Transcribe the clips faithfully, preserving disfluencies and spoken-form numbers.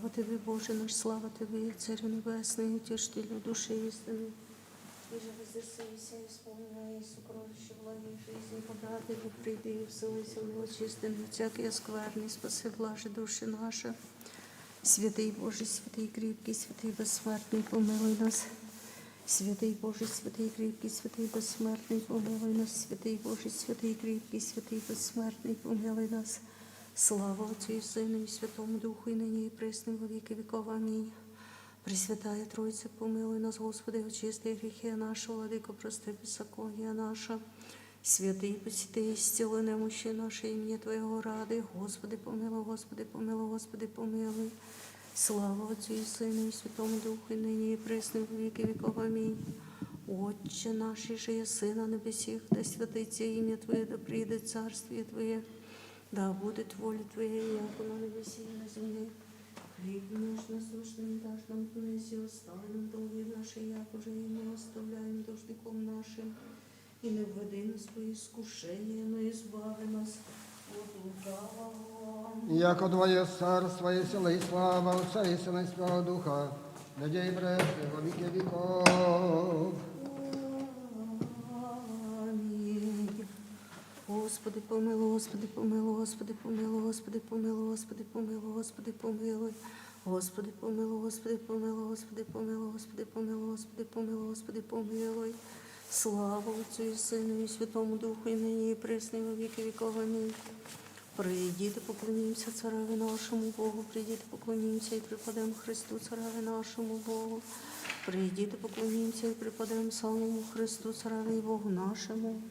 Тебе, Боже наш, слава Тебе, Царю Небесный, Утешителю души истины. И же воздержи вся исполненная и сокровище благих жизни, когда Ты приди, вселися в него чистыми, всякие скверны, спаси блажи души наши. Святый Боже, святый крепкий, святый бессмертный, помилуй нас. Святый Боже, святый крепкий, святый бессмертный, помилуй нас. Святый Боже, святый крепкий, святый бессмертный, помилуй нас. Слава Отцу и Сыну и Святому Духу, и ныне и пресно и во веки веков. Аминь. Пресвятая Троица, помилуй нас, Господи, очисти грехи наши, Владыко, прости беззаконие наше. Святый, посети истину, немощи наши имени Твоего ради. Господи, помилуй, Господи, помилуй, Господи, помилуй. Слава Отцу и Сыну и Святому Духу, и ныне и пресно и во веки веков. Аминь. Отче наш, иже еси на небесех, да святится имя Твое, да придет Царствие Твое, да будет воля Твоя, яко на небеси и на земле. Хлеб наш насущный дашь нам днесь, и остави нам долги наши, яко же и мы оставляем должником нашим. И не введи нас во искушение, но избави нас от лукавого. Яко Твое царство и сила и слава Отца и Сына и Святого Духа, ныне и пресно и во веки веков. Аминь. Господи, помилуй, Господи, помилуй, Господи, помилуй, Господи, помилуй, Господи, помилуй, Господи, помилуй. Господи, помилуй, Господи, помилуй, Господи, помилуй, Господи, помилуй, Господи, помилуй, Господи, помилуй. Слава Отцу и Сыну и Святому Духу, и ныне и пресно и во веки веков. Аминь. Придите, поклонимся Цареве нашему Богу, придите, поклонимся и преподем Христу, Цареве нашему Богу. Придите, поклонимся и преподем самому Христу, Цареве и Богу нашему.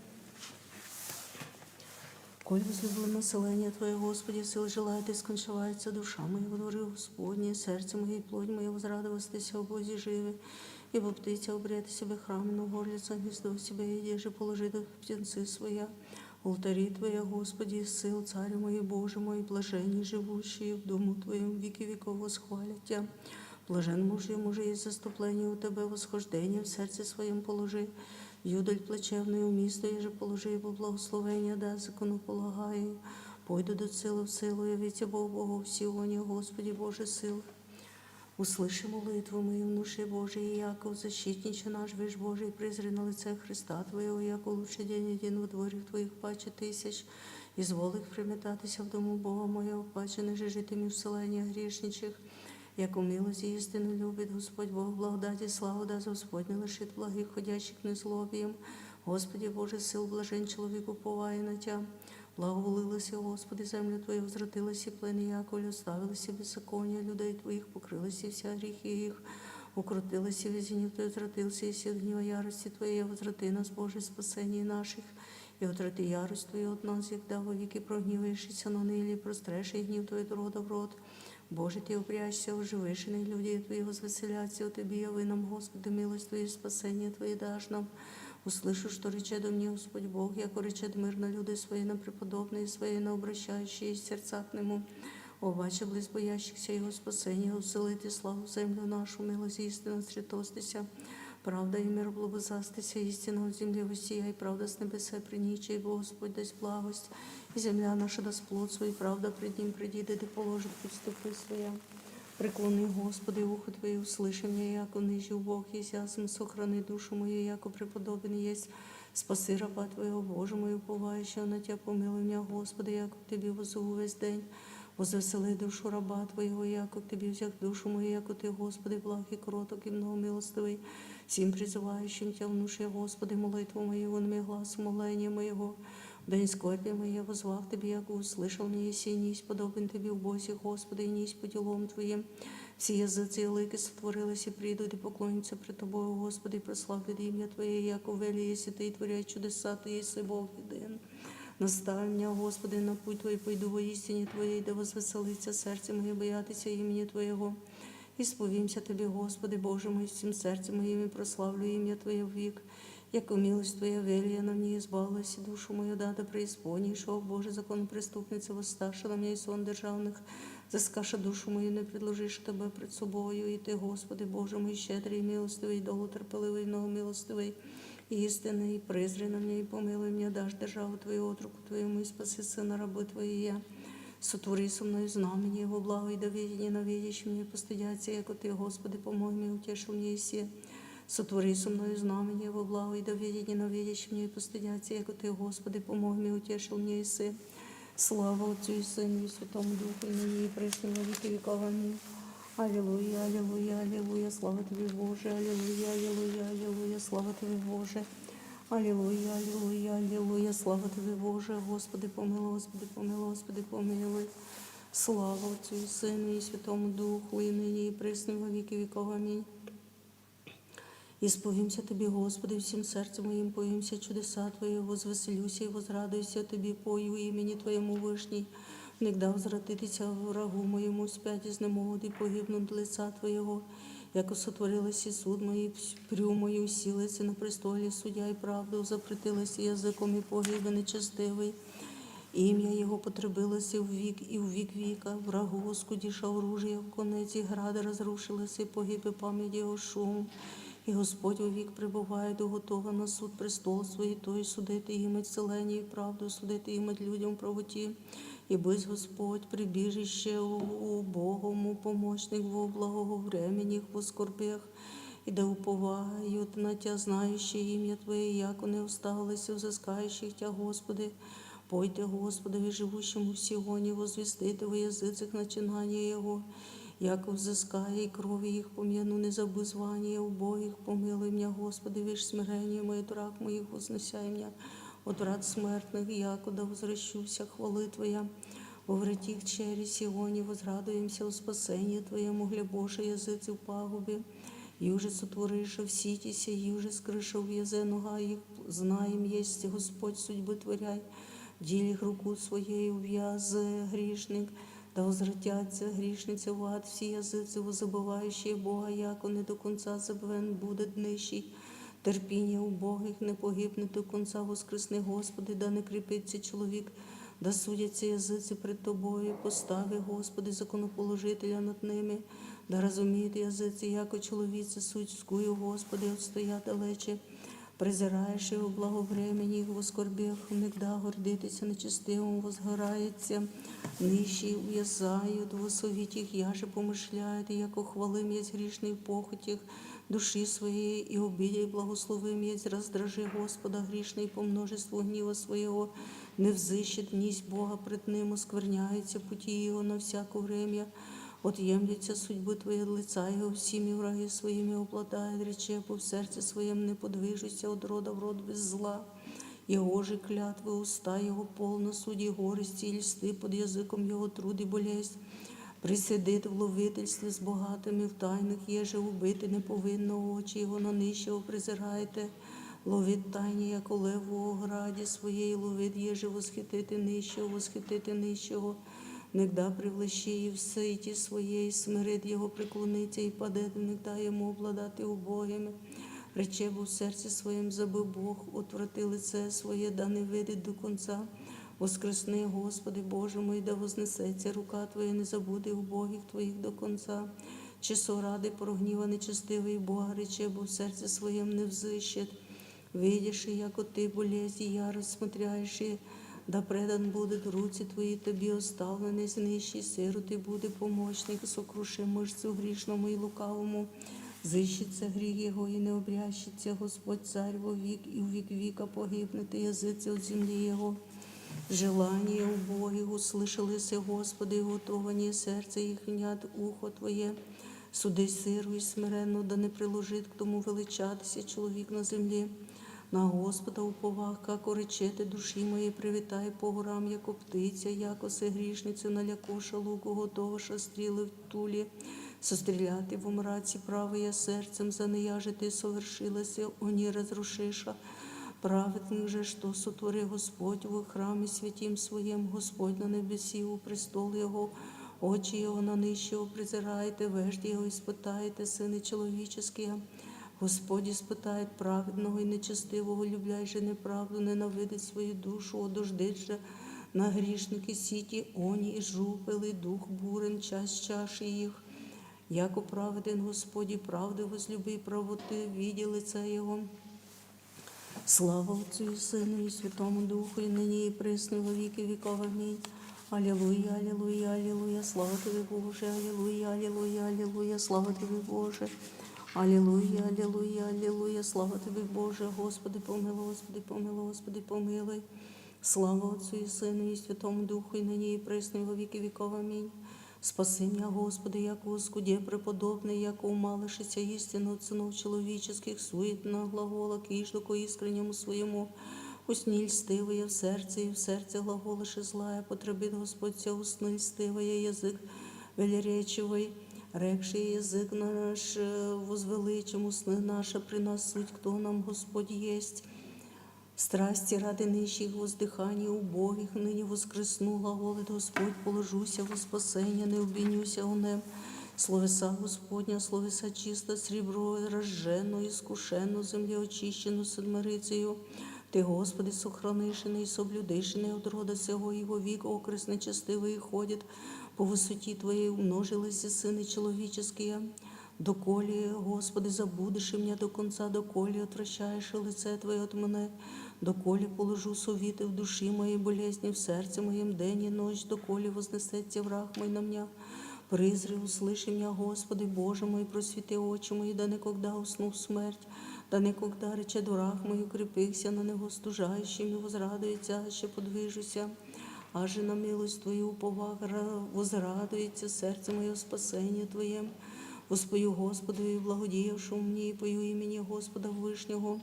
Коль возлюблено вселение Твое, Господи, сил желает, и скончавается душа моя во дворе Господне, сердце мое и плоть моя возрадовалась Тися о Бозе живе, ибо Птиця обрет себе храм, но горлица гнездо себе, и же положит птенцы своя. Алтари Твоя, Господи, сил, Царь мой, Боже мой, блаженние живущие в дому Твоем веки веков восхвалят Тебя. Блажен муж, ему же есть заступление у Тебя, восхождение в сердце своем положи, юдоль плачевную в место еже положи, ибо благословение да закону полагаю. Пойду да целу в целу, явится Бог Богу в Сионе, Господи Боже сил. Услыши молитву мою, внуши Божий, яко защитниче наш весь Божий, призри на лице Христа Твоего, яко лучше день один во дворях Твоих паче тысяч. Изволь их приметатися в дому Бога моего, паче нежижитыми в селениях грешничих, яко милость истину любит Господь Бог, благодати славу даст Господь, не лишит благих, ходящих незлобием. Господи Боже сил, блажен человек, уповая на Тебя. Благоулылась, Господи, землю Твою, возвратилась и плен Яковлю, оставилась и беззаконие людей Твоих, покрылась и вся грехи их, укротилась и везде Твой возвратился, и сил гнева ярости Твоей возврати нас, Боже, спасение наших, и отврати ярость Твою от нас, егда во веки прогневаешься на ныне, или прострешь гнев Твой от рода в род. Боже, Ты упрячься, уживаешь иных людей Твоих, возвеселятся у Тебя, яви нам, Господи, милость Твою, спасение Твое дашь нам. Услышу, что речет о мне Господь Бог, яко речет мир на люди свои, на преподобные свои, на обращающие сердца к Нему. Обаче близ боящихся Его спасение, усилит и славу землю нашу, милость истину сретостися. Правда и мир облобызастися, истина в земле воссияй, правда с небеса приничай, Господь даст благость, и земля наша даст плод свой, правда пред Ним придит, и Ты положит путь ступы своя. Преклони, Господи, ухо Твое, услыши меня, яко ныжу Бог есть, ясм сохрани душу мою, яко преподобен есть. Спаси раба Твоего, Боже мой, уповающего на Тебя, помилуй меня, Господи, яко к Тебе воззову весь день. Возвесели душу раба Твоего, яко к Тебе взял душу мою, яко Ты, Господи, благ и кроток и много милостивый. Всем призывающим Тебя внуши, Господи, молитву мою, внимай гласу моления моего. В день скорби моей воззвал к Тебе, яко услышал меня, и сей не сподобен Тебе в Бозе, Господи, и не по делам Твоим. Все языцы и языки сотворились и придут и поклонятся пред Тобою, Господи, и прославлют имя Твое, яко велий еси Ты, и творяй чудеса Ты, еси Бог единый. Наставь меня, Господи, на путь Твой, пойду во истине Твоей, да возвеселится сердце мое, боятися имени Твоего. Исповемся Тебе, Господи, Боже мой, всем сердцем моим, и прославлю имя Твое век. Яко милость Твоя велия на мне, избавилась и душу мою, да, да преисполнишь, о Боже, закон преступницы, восставши на меня и сон державных, заскаша душу мою, не предложишь Тебе пред собою. И Ты, Господи, Боже мой, щедрый и милостивый, долго терпеливый, много милостивый, и истинный, и призри на меня, и помилуй меня, дашь державу Твою отроку Твоему, и спаси сына рабы Твоей я. Сотвори со мною знамение во благо и доведи ненавидящим мне, постыдятся, яко Ты, Господи, помог мне, утешил мне и все. Сотвори со мною знамение во благо и доведи ненавидящим мне, постыдятся, яко Ты, Господи, помог мне, утешил мне и все. Слава Отцу и Сыну и Святому Духу, и ныне и присно во веки веков. Аминь. Аллилуйя, аллилуйя, аллилуйя, слава Тебе, Боже, аллилуйя, аллилуйя, аллилуйя, слава Тебе, Боже. Аллилуйя, аллилуйя, аллилуйя, слава Тебе, Боже, Господи, помилуй, Господи, помилуй, Господи, помилуй. Слава Отцу и Сыну и Святому Духу, и ныне и присно во веки веков. Аминь. Исповимся Тебе, Господи, всем сердцем моим, повемся чудеса Твои, возвеселюся и возрадуйся Тебе, пою имени Твоему вышний. Нигда возвратитеся врагу моему, спять изнемогут и погибнут от лица Твоего. Яко сотворилось и суд мой, и прю мою силость на престоле судья и правду, запретилось и языком и погибы нечестивый. Имя его потребилось и в век, и в век века. Врагу оскудиша оружие в конец, и грады разрушилось, и погиб и память его шум. И Господь вовек пребывает, уготован на суд престол святой, судит и имать целение и правду, судит и имать людям правоте. И быть Господь прибежище у, у Богому, помощник во благого времени, во скорбях. И да уповают на Тя знающие имя Твое, яко не усталость взыскающих Тя, Господи. Пойте Господу и живущему в Сионе, возвестите во языцах начинание Его. Яко взыская и крови их помяну, не забыв звание убогих, помилуй меня, Господи, вишь смирение мое, враг моих вознесяй меня от врат смертных, яко да возвращуся хвалы Твоя. Возврати к чери Сионе, возрадуемся у спасения Твоему, хлебоша языцев пагубе. Юже сотвориша в ситисе, юже скрыша в язе нога их, знаем есть Господь судьбы творяй. Делих руку своей увязе грешник, да возвратятся грешницы в ад, все языцы, возабывающие Бога, яко не до конца забвен будет нищий. Терпение убогих не погибнет до конца, воскресни, Господи, да не крепится человек, да судятся языцы пред Тобою, постави, Господи, законоположителя над ними, да разумеют языцы, яко чоловіці суть скую, Господи, отстоят далече. Презираешь его благо времени, их во скорбях, нигда гордитеся нечестивым, возгорається нищий, увязают, восовить их, яже помышляет, яко хвалим есть грешный в похотях души своей, и обидя благословим есть, раздражи Господа грешный по множеству гнева своего, не взыщет нись Бога пред ним, оскверняются пути его на всякое время. Отъемлются судьбы Твои от лица Его всеми враги Своими обладает, рече бы в сердце своем: не подвижуся от рода в род без зла. Его же клятвы уста Его полно суди, горести и льсты под языком Его труд и болезнь. Присидит в ловительстве с богатыми в тайных, еже убиты неповинно, очи Его на нищего презирайте. Ловит тайне, яко лев в ограде своей ловит, еже восхитит и нищего, восхитит и нищего. Нигда превлащи и в сыти своей смирит его, преклонится и падет, нигда ему обладать и убогими. Рече бы в сердце своем: забыв Бог, отврати лице свое, да не видит до конца. Воскресни, Господи Боже мой, да вознесется рука Твоя, не забуди убогих Твоих до конца. Часу ради прогнева нечестивый Бога, рече бы в сердце своем: не взыщет. Видишь, яко Ты болезнь и ярость смотряешь, и да предан будет в руки Твои Тебе, оставленный, нищий, сироты будет помощник, сокруши мышцу грешному и лукавому. Защитится грех его и не обрящется. Господь Царь вовек и в век века, погибнут и языцы от земли Его. Желание убогих услышалось, Господи, и готование сердца их внят ухо Твое. Суди сиру и смиренну, да не приложит к тому величаться человек на земле. На Господа уповах, как речет: души моей, привитай по горам, яко птица, яко се грешницу налякоша луку, готовоша стрелы в туле, сострелят и во мраце правые сердцем, занаяжит и совершилось, они разрушиша. Праведник же, что сотвори Господь в храме святим Своем, Господь на небеси у престол Его, очи Его на нищего презирает, и вежди Его испытает, и сыны человеческие. Господь испытает праведного и нечестивого, любляй же неправду, ненавидит свою душу, одождет же на грешники сити, они и жупелый дух бурен, часть чаши их. Яко праведен Господь, и правды возлюби, и правоты види лица Его. Слава Отцу и Сыну и Святому Духу, и ныне и пресно во веки веков. Аминь. Аллилуйя, аллилуйя, аллилуйя, слава Тобі, Боже, аллилуйя, аллилуйя, аллилуйя, слава Тобі, Боже. Аллилуйя, аллилуйя, аллилуйя, слава Тобі, Боже, Господи, помилуй, Господи, помилуй, Господи, помилуй. Слава Отцу и Сыну и Святому Духу, и ныне и присно и во веки веков. Аминь. Спаси меня, Господи, яко воскуде преподобный, яко умалышися истину от сынов человеческих, суетных глаголах, иждуко искреннему своему, усниль стывая в сердце, и в сердце глаголыши злая, потребит Господь вся устны, стывая язык велеречивый, рекший язык наш, э, возвеличим устны наша при нас суть, кто нам Господь есть. Страсти ради нищих, воздыхание убогих ныне воскресну, глаголит Господь, положуся во спасение, не обвинюся о нем. Словеса Господня, словеса чисто, сребро разжено, искушено, земле очищено, сад мырицею. Ты, Господи, сохранишь и соблюдишь и от рода сего и во век окрест нечестивый ходит, по высоте Твоей умножились и сыны человеческие. Доколе, Господи, забудешь и меня до конца, доколе отвращаешь и лице Твое от мене, доколе положу совиты в души моей, болезни в сердце моем день и ночь, доколе вознесется враг мой на меня. Призри, услыши меня, Господи, Боже мой, просвети очи мои, да никогда усну в смерть, да никогда речет враг мой, укрепихся на него стужающими, возрадуется, аще подвижуся. Аже на милость Твою уповах, возрадуется сердце мое в спасении Твоем. Воспою Господу и благодеявшему мне, и пою имени Господа Вышнего.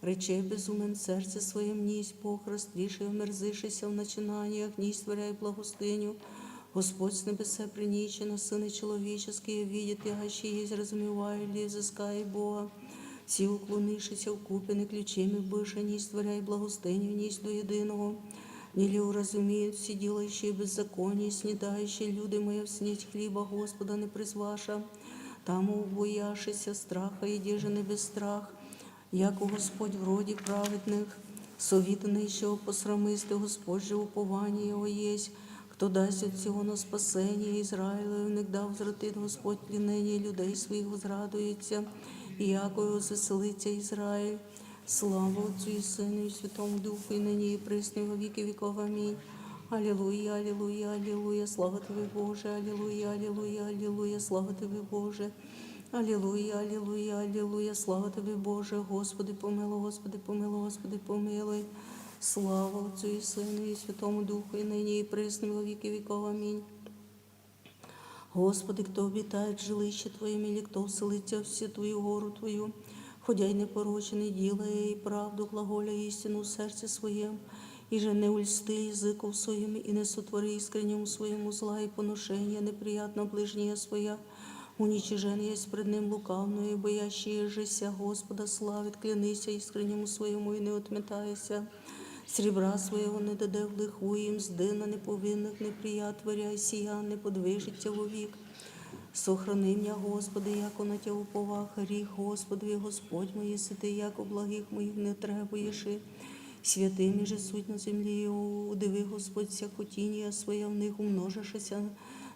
Рече безумен в сердце своем: несть Бог, растишь и омерзишься в начинаниях, несть творяй благостыню. Господь с небеса приничен, а сыны человеческие видят, и аще есть разумеваю ли взыскай Бога. Все уклонившиеся в купе не ключеми быша, несть творяй благостыню, несть до единого. Не ли уразумеют все делающие беззаконие, снедающие люди моя в снеть хлеба Господа не призваша, тому убояшися страха и дежаны без страх, яко Господь вроде праведных. Совитаны еще посрамисты, Господь же упование его есть, кто даст от Сиона спасение Израилю, иногда возвратит Господь пленение людей своих, возрадуется, и яко его заселится Израиль. Слава Отцу и Сыну и Святому Духу, и ныне и присно и во веки веков. Аминь. Аллилуйя, аллилуйя, аллилуйя, слава Тебе, Боже, аллилуйя, аллилуйя, аллилуйя, слава Тебе, Боже. Аллилуйя, аллилуйя, аллилуйя, слава Тебе, Боже, Господи, помилуй, Господи, помилуй, Господи, помилуй. Слава Отцу и Сыну и Святому Духу, и ныне и присно и во веки веков. Аминь. Господи, кто обитает в жилище Твоем, или кто вселится в святую гору Твою, ходя и непорочно делая, и правду глаголя, истину в сердце своем, и же не ульсти языком своим, и не сотвори искреннему своему зла, и поношение неприятно ближнее своя, уничижен есть пред ним лукавною, боящие же ся Господа славит, клянися искреннему своему и не отметайся. Серебра своего не даде в лихую, и мзды на неповинных не приятворяй, сия не подвижит Тебя вовек. Сохрани меня, Господи, яко на Тебя уповах, грех Господу и Господь мой, если Ты яко благих моих не требуешь, и святыми же суть на земле, и удиви, Господь, всякую тень своя в них умножишься,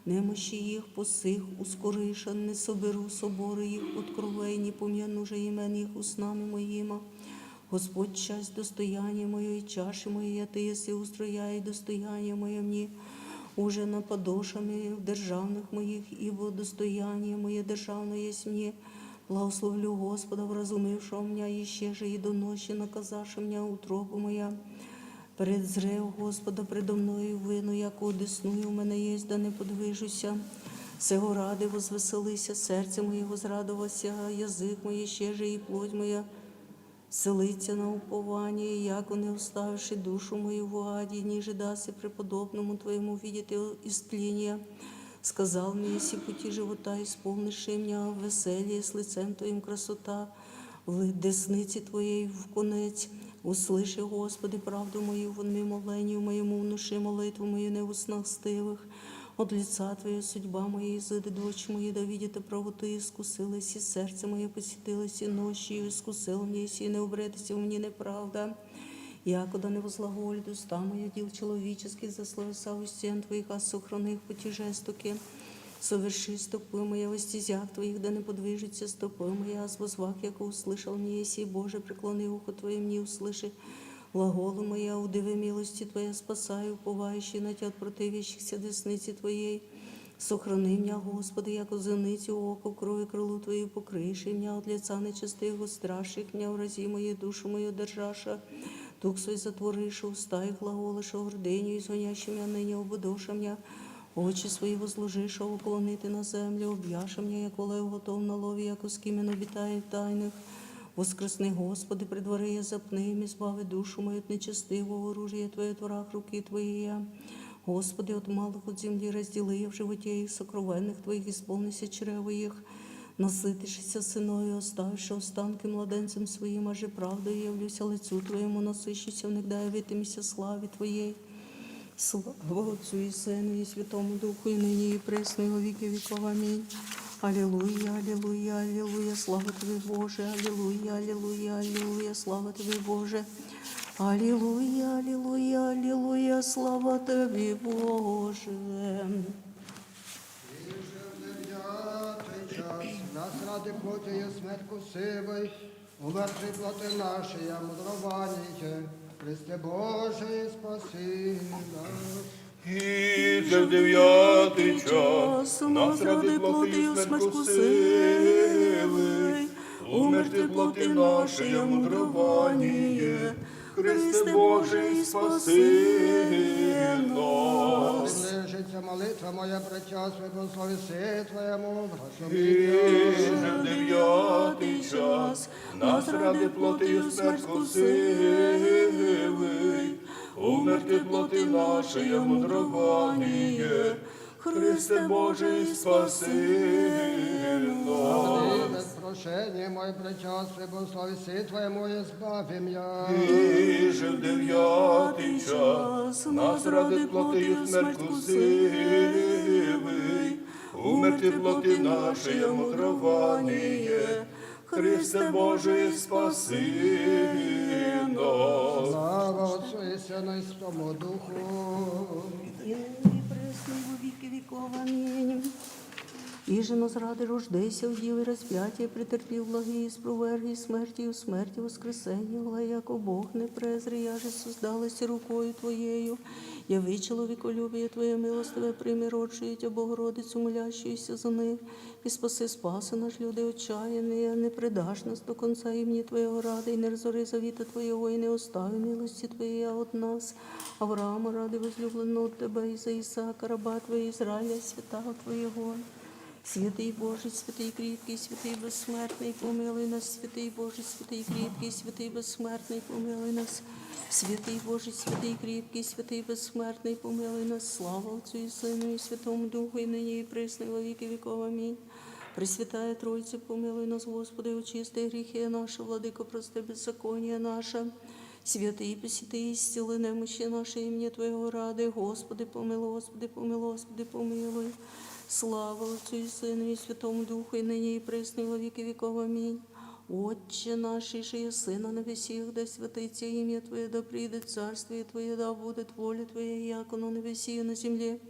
немощи их посих ускоришь, не соберу соборы их под кровей, не помяну же имен их устнами моими. Господь, часть достояние мое и чаши мои, а Ты еси устрояй достояние мое мне, уже на подошвами державных моих, ибо достояние мое державное есть мне. Благословлю Господа, вразумившего меня, еще же и доносче, наказавший меня утробу моя. Презрев Господа предо мною, выну, яко десную у меня есть, да не подвижуся. Сего ради возвеселися сердце мое, возрадовался язык мой, еще же и плоть моя. Ссылиться на упование, яко не оставивши душу мою в аде, ниже даси преподобному Твоему видеть истление. Сказал мне: «Если пути живота исполнишь меня, веселье с лицем Твоим красота, в деснице Твоей вкунуть». Услыши, Господи, правду мою, вними молению моему, внуши молитву мою не в снах стывых. От лица Твоего судьба моя изыды, дочь моя, да видит правоту искусилась, и сердце мое посетилось, и ночью искусил мне, и не убредися у меня неправда. Якуда не возлаголит уста моя дел человеческих, за словеса у стен Твоих, а сохрани их пути жестокие. Соверши стопы моя во стезях Твоих, да не подвижутся стопы моя, а возвах, яко услышал мне, еси, Боже, преклони ухо Твое мне, услыши. Глаголы моя, удивы милости Твоя, спасай уповающий на Тебя от противящихся десницы Твоей. Сохрани меня, Господи, яко зеницы ока, укрой крылу Твою покрыши меня от лица нечестивых, устраши их меня, урази мою душу мою держаша. Дух свой затворишь, уста их глаголыша, ордению звонящими ныне обудоша меня. Очи свои возложиша, уклони Ты на землю, объяша меня, яко лев готов на лове, яко скимен обитает в тайных. Воскресни, Господи, при дворе я запны, избави душу мою от нечестивого, оружие Твое от враг руки Твоей я. Господи, от малых от земли раздели я в животе их, сокровенных Твоих исполнися чрево их. Насытишься сыною, оставши останки младенцем своим, аже правдою явлюся лицу Твоему, насыщися внегда явитымися славе Твоей. Слава Отцу и Сыну и Святому Духу, и ныне и пресно и во веки веков. Аминь. Аллилуйя, аллилуйя, аллилуйя, слава Тебе, Боже, аллилуйя, аллилуйя, аллилуйя, слава Тебе, Боже. Аллилуйя, аллилуйя, аллилуйя, слава Тебе, Боже. И же в девятый час нас ради плоти и смерть вкусивый, умер Ты плоти нашей, а мудрование, Христе Божий, спаси нас. И же в девятый час нас ради плоти и смерть вкусивый, умер Ты плоти нашей, а мудрование, Христе Божий, спаси нас. Лежится молитва моя, причастный благослови Твоему. И же в девятый час нас ради плоти и смерть вкусивый, умер Ты плоти нашей, а мудрование, Христе Божий, спаси нас. Без прошения мой причастный благослови Твоему, избави меня. И же в девятый час нас ради плоти и смерть вкусивый, умер Ты плоти нашей, а мудрование, Христе Божий, спаси нас. Слава Отцу и Сыну и Святому Духу. И ныне и пресно и во веки веков. Аминь. И же нас ради рождейся в Деве, распятие претерпи, благие спруверги смерти, и в смерти воскресенье, яко Бог не презри, я же создалась рукою Твоею. Яви человеколюбие Твое, милостивое, прими родшую Тебя Богородицу, молящуюся за них, и спаси, спаси наш люди отчаянные, не предашь нас до конца имени Твоего ради, и не разори завета Твоего, и не остави милости Твоей от нас. Авраама ради возлюбленного от Тебя, и за Исаака, раба Твоего Израиля, святого Твоего. Святый Божий, святый крепкий, святый бессмертный, помилуй нас. Святый Божий, святый крепкий, святый бессмертный, помилуй нас. Святый Божий, святый крепкий, святый бессмертный, помилуй нас. Слава Отцу и Сыну и Святому Духу, и ныне и пресно и во веки веков. Аминь. Пресвятая Троица, помилуй нас, Господи, очисти грехи наши, Владыко, прости беззаконие наше. Святые, пресвятые, исцели немощи наши имени Твоего ради, Господи, помилуй, Господи, помилуй, Господи, помилуй. Слава Отцу и Сыну и Святому Духу, и ныне и пресно и во веки веков. Аминь. Отче наш, иже еси на небесех, да святится имя Твое, да придет царствие Твое, да будет воля Твоя, яко на небеси и на земле.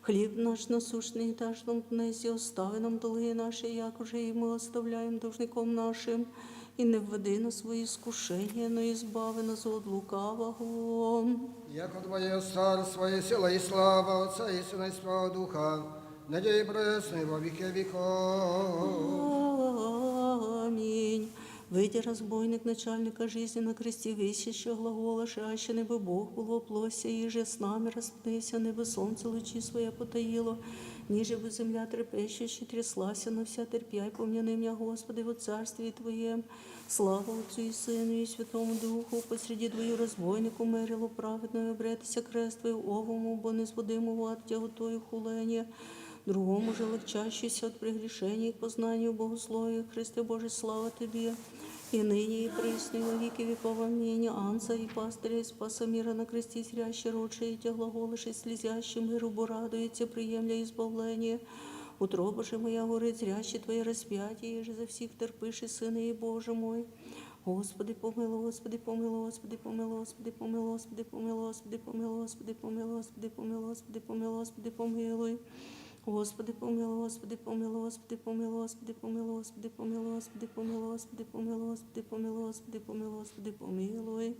Хлеб наш насущный дашь нам днесь, и остави нам долги наши, як уже и мы оставляем должником нашим, и не введи нас во искушение, но избави нас от лукавого. Яко Твое царство и сила и слава Отца и Сына и Святого Духа, ныне и пресно и во веки веков. Аминь. Выйди, разбойник, начальника жизни, на кресте висящего глагола, аще бы Бог был во плоти, и же с нами распнися, бы солнце лучи своя потаило, ниже бы земля трепещущая тряслась, но вся терпяй помяни меня, Господи, во царствии Твоем. Слава Отцу и Сыну и Святому Духу. Посреди двоих разбойников умерла праведная, обретися крест Твой, овому бо не сбудимого ад тяготою хуления, другому же легчащийся от прегрешений к познанию богословия. Христе Божий, слава Тебе, и ныне, и пресно, и во веки веков. Аминь. Анса и пастыря, и спаса мира на кресте зрящий, родший и Тебя глаголыши, слезящий миру бо радуется, приемля избавление. Утроба же моя горит зрящий Твое распятие, и же за всех терпишь, и Сын и Боже мой. Господи, помилуй, Господи, помилуй, Господи, помилуй, Господи, помилуй, Господи, помилуй, Господи, помилуй, Господи, помилуй, Господи, помилуй, Господи, помилуй. Господи, помилуй, Господи, помилуй, Господи, помилуй, Господи, помилуй, Господи, помилуй, Господи, помилуй, Господи, помилуй, Господи, помилуй, Господи, помилуй.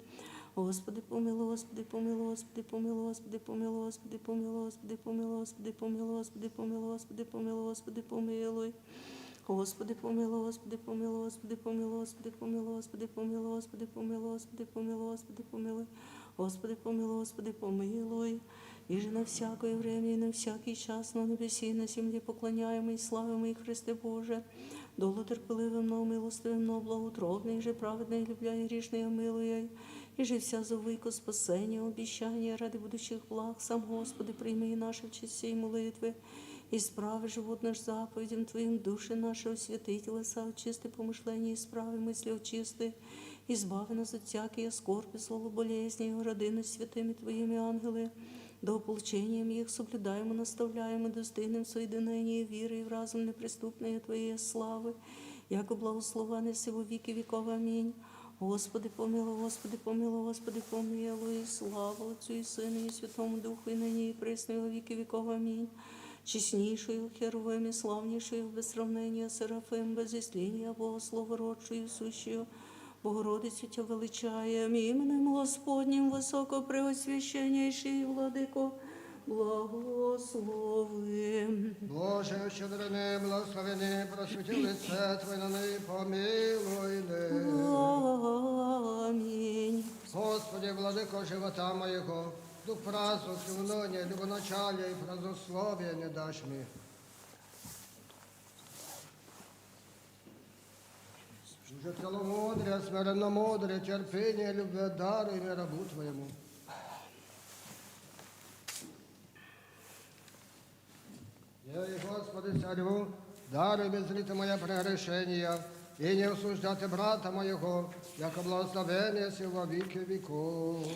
Господи, помилуй, Господи, помилуй, Господи, помилуй, Господи, помилуй, Господи, помилуй, Господи, помилуй, Господи, помилуй, Господи, помилуй, Господи, помилуй. Господи, помилуй, Господи, помилуй, Господи, помилуй, Господи, помилуй, Господи, помилуй, Господи, помилуй, Господи, помилуй. Господи, помилуй, Господи, помилуй. И же на всякое время и на всякий час на небесе и на земле поклоняемый, славимый Христе Боже, долготерпеливый, но милостивый, но благоутробный, и же праведный, любя и грешные, милуя, и же вся зовы ко спасению, обещания ради будущих благ, сам Господи, прими и наши в честь сей молитвы, исправи живот наш заповедям Твоим, души наши освети, телеса очисти, помышления исправи, мысли очисти, избави нас от всякие скорби, злобы, болезни, и роди нас святыми Твоими ангелы, да ополчением их соблюдаем и наставляем и достигнем в соединении веры и в разум неприступной Твоей славы, яко благословен еси во веки веков. Аминь. Господи, помилуй, Господи, помилуй, Господи, помилуй. Слава Отцу и Сыну и Святому Духу, и ныне и присно и во веки веков. Аминь. Честнейшую Херувим и славнейшую без сравнения Серафим, без истления Богослова, родшую, сущую Богородицу Тебя величаем, именем Господним высокопреосвященнейший Владыко, благословим. Боже, щедрый, благословенный, просвети лице Твоим и помилуй нас. Аминь. Господи, Владыко живота моего, дух праздности, уныния, любоначалия и празднословия не дашь мне. Уже целомудрие, смиренномудрие, терпение, любви даруй мне, рабу Твоему. Ей, Господи, царю, даруй беззрите мои прегрешения, и не осуждайте брата моего, яко благословен еси во веки веков.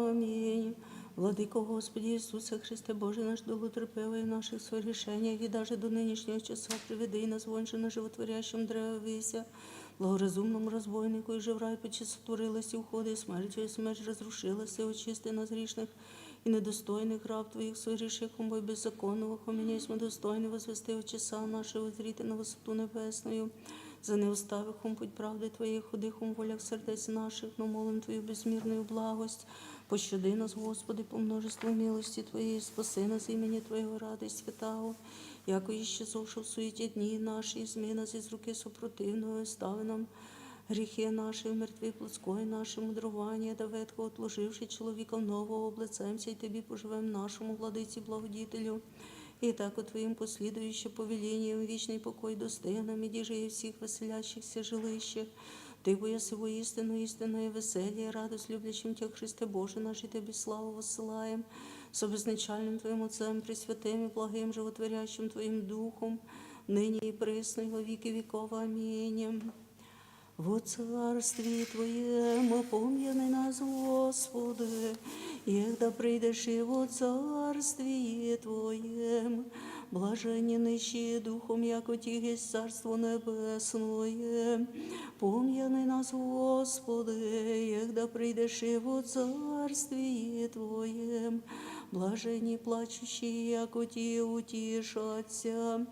Аминь. Владыко Господи Иисусе Христе, Боже наш, долготерпеливый в наших согрешениях, и даже до нынешнего часа приведи нас воньше на животворящем древе вися, благоразумному разбойнику, и же в рай пути сотворилась и уходит смертью, и смерть разрушилась, и очисти нас грешных и недостойных раб Твоих, согрешивших, беззаконных, а мы не сме достойны возвести очи са наши, воззрите на высоту небесную, за неуставихом путь правды Твоей, ходихом в волях сердец наших, но молим Твою безмерную благость. Пощади нас, Господи, по множеству милости Твоей, спаси нас имени Твоего ради святаго, яко исчезавши в суете дни наши, измени нас из руки сопротивного, остави нам грехи наши, умертви плотское наше мудрование, да ветхое отложивши человека нового, облицаемся Тебе, поживем нашему Владыке Благодетелю. И так Твоим последующим повелением вечный покой достигнем, и же и всех веселящихся жилищах. Ты воистину истинное веселье, радость любящим Тебя, Христе Боже наш, и Тебе славу воссылаем, со безначальным Твоим Отцем, пресвятым и благим животворящим Твоим Духом, ныне и присно и во веки веков. Аминь. Во Царствии Твоем помяни нас, Господи, егда придеши во Царствии Твоем. Блаженни нищие духом, яко их есть Царство Небесное. Помяни нас, Господи, егда придеши во Царствии Твоем. Блаженни плачущие, яко утешатся.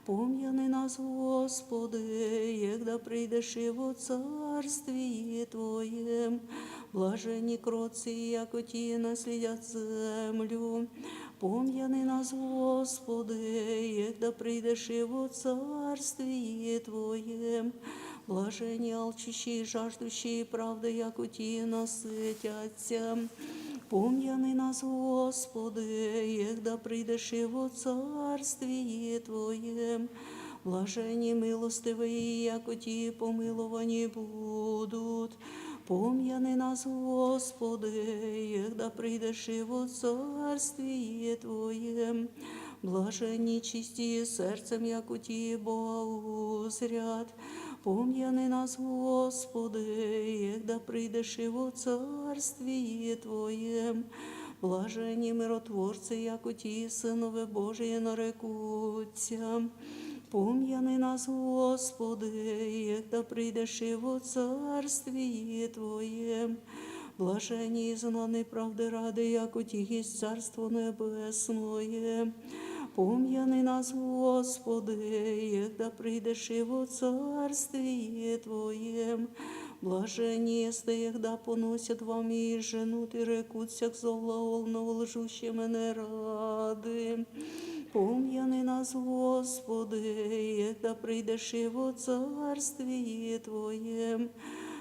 Помяни нас, Господи, егда придеши во Царствии Твоем. Блаженни кротцы, яко наследят землю. Помяни нас, Господи, егда придеши во Царствии Твоем. Блаженни алчущие и жаждущие правды, яко насытятся. Помяни нас, Господи, егда придеши во Царствии Твоем. Блаженни милостивые, яко помилованы будут. Помяни нас, Господи, егда придеши во Царствии Твоем. Блаженни чистые сердцем, яко Бога узрят. Помяни нас, Господи, егда придеши во Царствии Твоем. Блаженни миротворцы, яко Сынове Божие нарекутся. Помяни нас, Господи, егда придеши во Царствии Твоем. Блаженни изгнанные правды ради, яко их есть Царство Небесное. Помяни нас, Господи, егда придеши во Царствии Твоем. Блаженнее сте, егда поносят вами и женут, и рекут всех злословно лжущим и нерадым. Помни нас, Господи, егда придешь во Царствие Твоем.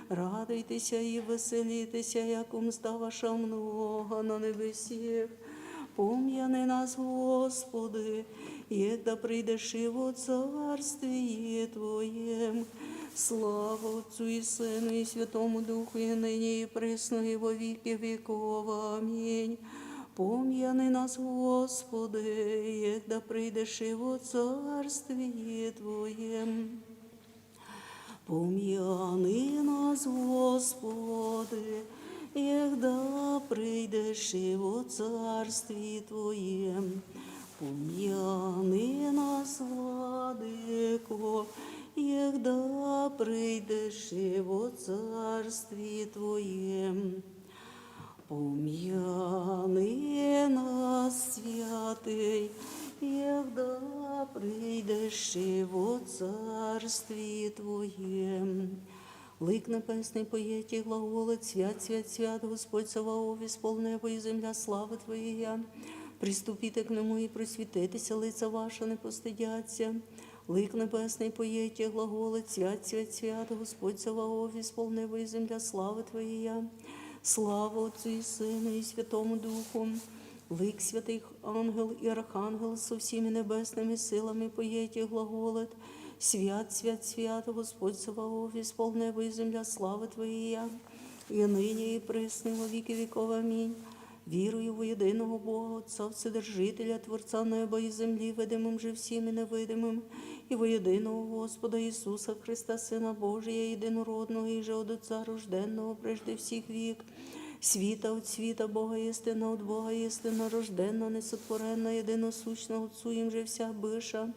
Радуйтеся и веселитеся, якум ста ваша много на небесех. Помни нас, Господи, егда придешь во Царствие Твоем. Слава Отцу и Сыну и Святому Духу, и ныне и присно и во веки веков. Аминь. Помни нас, Господи, егда придешь во Царствие Твоем. Помни нас, Господи, егда придешь во Царствие Твоем. Помни нас, Владыко, егда придешь во Царствие Твоем. Помни нас, Святый, егда придешь во Царствие Твоем. Лык небесный, поете, глаголит: «Свят, свят, свят, Господь Саваоф, исполняй небо и земля славы Твоей». Приступите к Нему и просветитеся, лица ваши не постыдятся. Лык небесный, поете, глаголит: «Свят, свят, свят, Господь Саваоф, исполняй небо и земля славы Твоей». Слава Отцу и Сыну и Святому Духу. Лык святых ангел и архангел со всеми небесными силами, поете, глаголит: «Свят, свят, свят, Господь Саваоф, исполняй небо и земля славы Твоей». И ныне и присно во веки веков. Аминь. Верую во единого Бога Отца, Вседержителя, Творца неба и земли, видимым же всеми невидимым, и во единого Господа Иисуса Христа, Сына Божия, единородного, иже от Отца рожденного прежде всех век, света от света, Бога истинно от Бога истинно рожденного, несотворенного, единосущного Отцу, им же вся быша,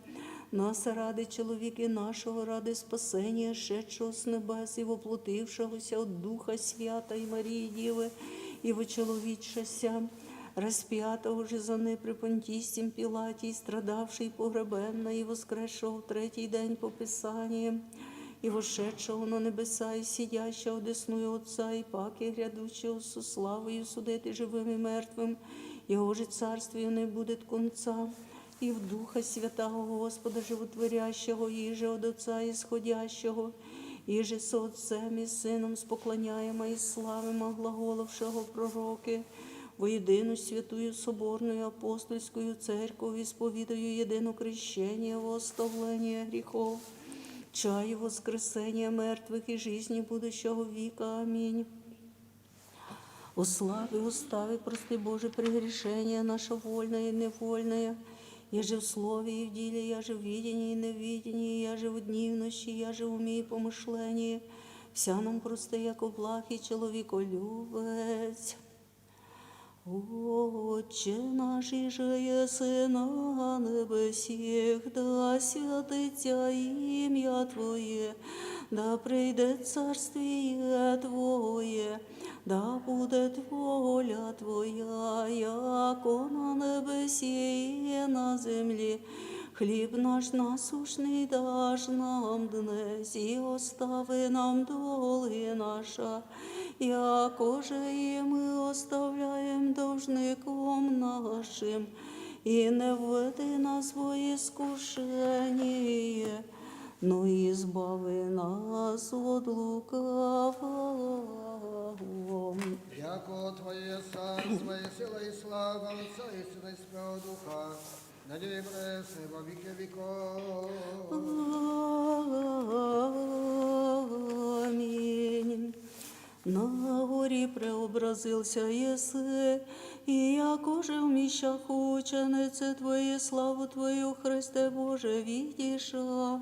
нас ради человека нашего, ради спасения, сшедшего с небес и воплотившегося от Духа Святой Марии Девы, и вочеловечившегося, распятого же за нас при Понтисе Пилате, и страдавшего, и погребенного, и воскресшего в третий день по Писаниям, и вошедшего на небеса, и сидящего одесную Отца, и паки грядущего со славою судить и живым, и мертвым, и уже царствию не будет конца. И в Духа Святого, Господа Животворящего, иже от Отца исходящего, иже со Отцем и Сыном споклоняемо и славимо, глаголовшего пророки, во единую святую соборную апостольскую церковь, исповедую едино крещение во оставление грехов, чаю воскресения мертвых и жизни будущего века. Аминь. Услави, устави, прости, Боже, прегрешения наша вольная и невольная, я же в слове и в деле, я же в видении и невидении, я же в дни и в ночи, я же в уме и помышлении, вся нам прости, яко благ и человеколюбец. Отче наш, иже еси на небесех, да святится имя Твое, да придет Царствие Твое, да будет воля Твоя, яко на небесе и на земле. Хлеб наш насущный дашь нам днесь, и остави нам долги наша, яко же и мы оставляем должником нашим, и не введи нас во искушение, но избави нас от лукавого. Яко Твое царство и сила и слава Отца и Сына и Святого Духа, ныне и присно во веки веков. Аминь. На горе преобразился еси, и яко же в мещах ученицы Твои славу Твою, Христе Боже, видиша,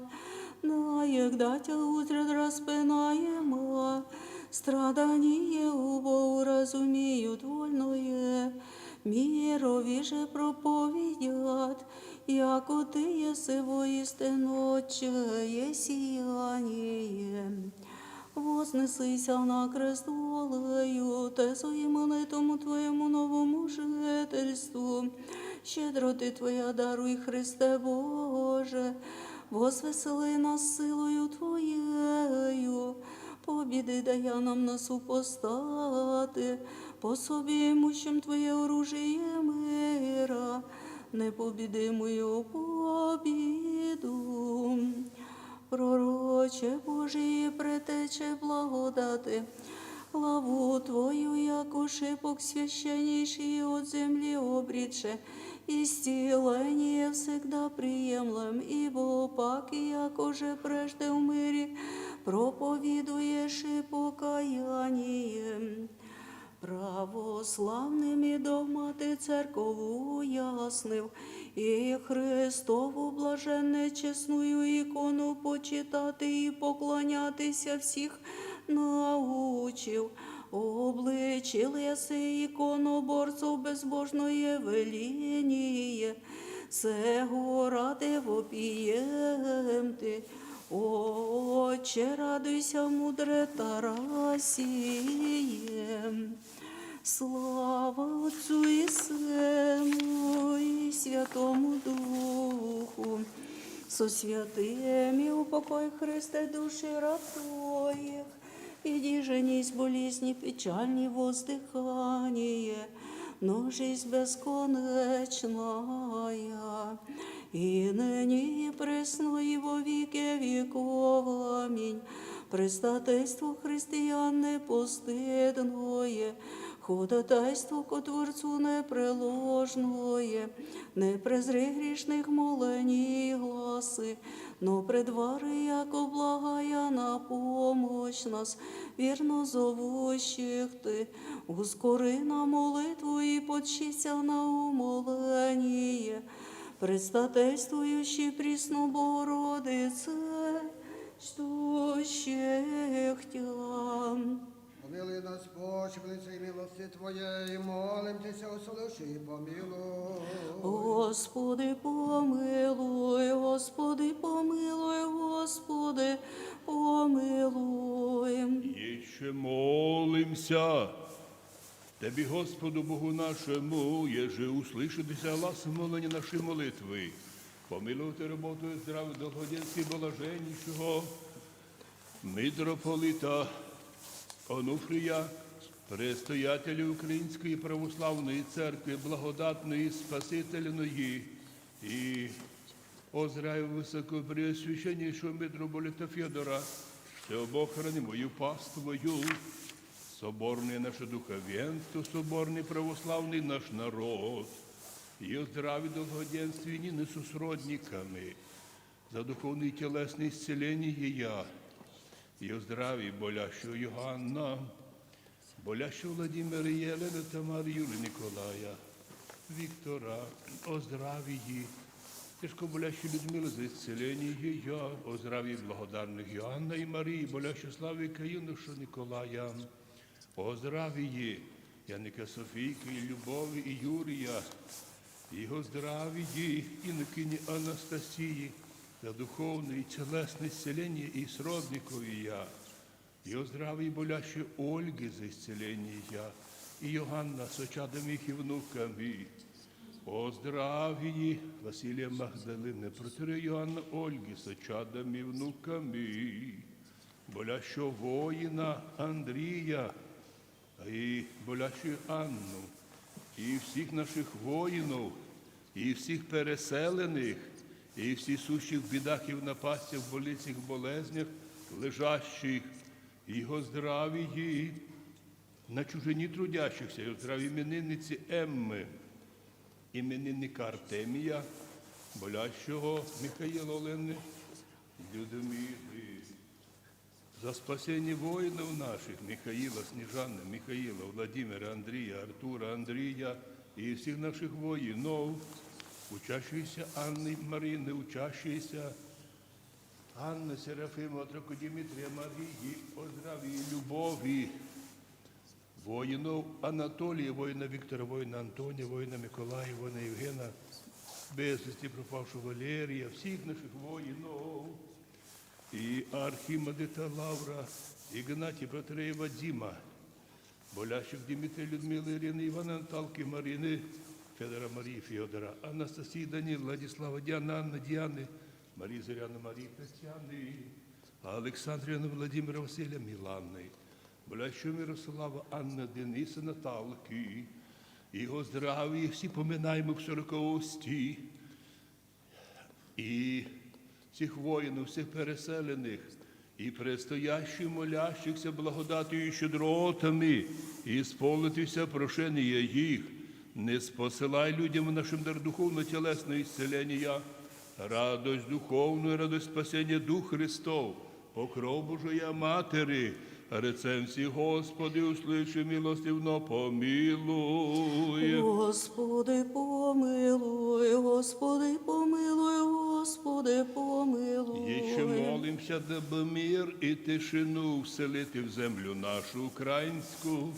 наегда Тя узрят распинаема, страдание убо уразумеют вольное, мирови же проповедят, яко Ты еси воистину Отчее сияние. Вознесися на крест волею, Тесу и мынытому Твоему новому жительству. Щедроты Твоя даруй, Христе Боже, возвесели нас силою Твоею, Победы, Даяна, на супостаты, пособи имущим твое оружие мира, непобедимую победу. Пророче Божий, предтече благодати, главу Твою, яко шипок священнейший от земли обретше, исцеление всегда приемлем, ибо пак, яко же прежде в мире проповедуешь и покаяние православными догматы церковь уяснив, и Христову блаженную честную икону почитати и поклоняти всех научив, обличил еси иконоборцу безбожное веление, сего ради вопием Ты, Отче, радуйся, мудре Тарасием. Слава Отцу и Сыну и Святому Духу, со святыми упокой, Христе, души раб Твоих, иди же не из болезни печальни воздыхание, но жизнь бесконечная. И ныне и пресно и во веки веков. Аминь. Предстательство христиан непостыдное, ходатайство ко Творцу непреложное, не презри грешных молений гласы, но предвари, яко благая на помощь нас, верно зовущих Ты, ускори на молитву и подщися на умоление, предстательствующий присно Богородице, ждущих Тя. Помилуй нас, Боже, по лицу и милости Твоей, молим Тебя, услыши и помилуй. Господи, помилуй, Господи, помилуй, Господи, помилуй. Еще молимся. Тебе, Господу Богу нашему, еже услышит Тя глас моления нашей молитвы. Помилуй Ты работу и здравие долгоденствия блаженнейшего митрополита Онуфрия, предстоятеля Украинской Православной Церкви, благодатной и спасительной, и о здравии высокопреосвященнейшего митрополита Федора, все Бог хранимую паствою, соборное наше духовенство, соборный православный наш народ, и о здравии долгоденствии Нины со сродниками, за духовные и телесные исцеления, и о здравии болящего Иоанна, болящего Владимира, Елены, Тамары, Юлии, Николая, Виктора, о здравии тяжко болящей Людмилы, за исцеление её, о здравии благодарных Иоанна и Марии, болящего Славика, юношу Николая, о здравии Яника, Софийка и Любови и Юрия, и о здравии инокини Анастасии, за духовное и телесное исцеление и сродников её, и о здравии болящей Ольги, за исцеление её, и Иоанна со чадами их и внуками, о здравии Василия Магдалины, протоиерея Иоанна, Ольги со чадами и внуками, болящего воина Андрея, и болящую Анну, и всех наших воинов, и всех переселенных, и всех сущих в бедах и в напастях, в больницах, в болезнях лежащих, и о здравии на чужине трудящихся, и о здравии именинницы Эммы, именинника Артемия, болящего Михаила, Олены, Людмилы. За спасение воинов наших, Михаила, Снежаны, Михаила, Владимира, Андрея, Артура, Андрея и всех наших воинов, учащиеся Анны, Марины, учащиеся Анны, Серафима, отрока Дмитрия, Марии, о здравии и любови, воинов Анатолия, воина Виктора, воина Антония, воина Миколая, воина Евгена, без вести пропавшего Валерия, всех наших воинов, и архимандрита Лавра, Игнатия, протоиерея Вадима, болящих Дмитрия, Людмилы, Ирины, Ивана, Наталки, Марины, Федора, Марии, Федора, Анастасии, Данила, Владислава, Дианы, Анны, Дианы, Марии, Зоряны, Марии, Татьяны, Александрия Владимира Василия Миланы, Блящу Мирослава Анна Дениса Наталки, его здравие все поминаемых сорока усти, и всех воинов, всех переселенных, и предстоящих молящихся благодатью и щедротами исполнит все прошения их, не спосылай людям нашим дар духовно-телесное исцеление, радость духовную, радость спасения Дух Христов, покров Божия Матери, рецензии, Господи, услыши, милостивно помилуй. Господи, помилуй, Господи, помилуй, Господи, помилуй. Еще молимся, дабы мир и тишину вселит и в землю нашу украинскую,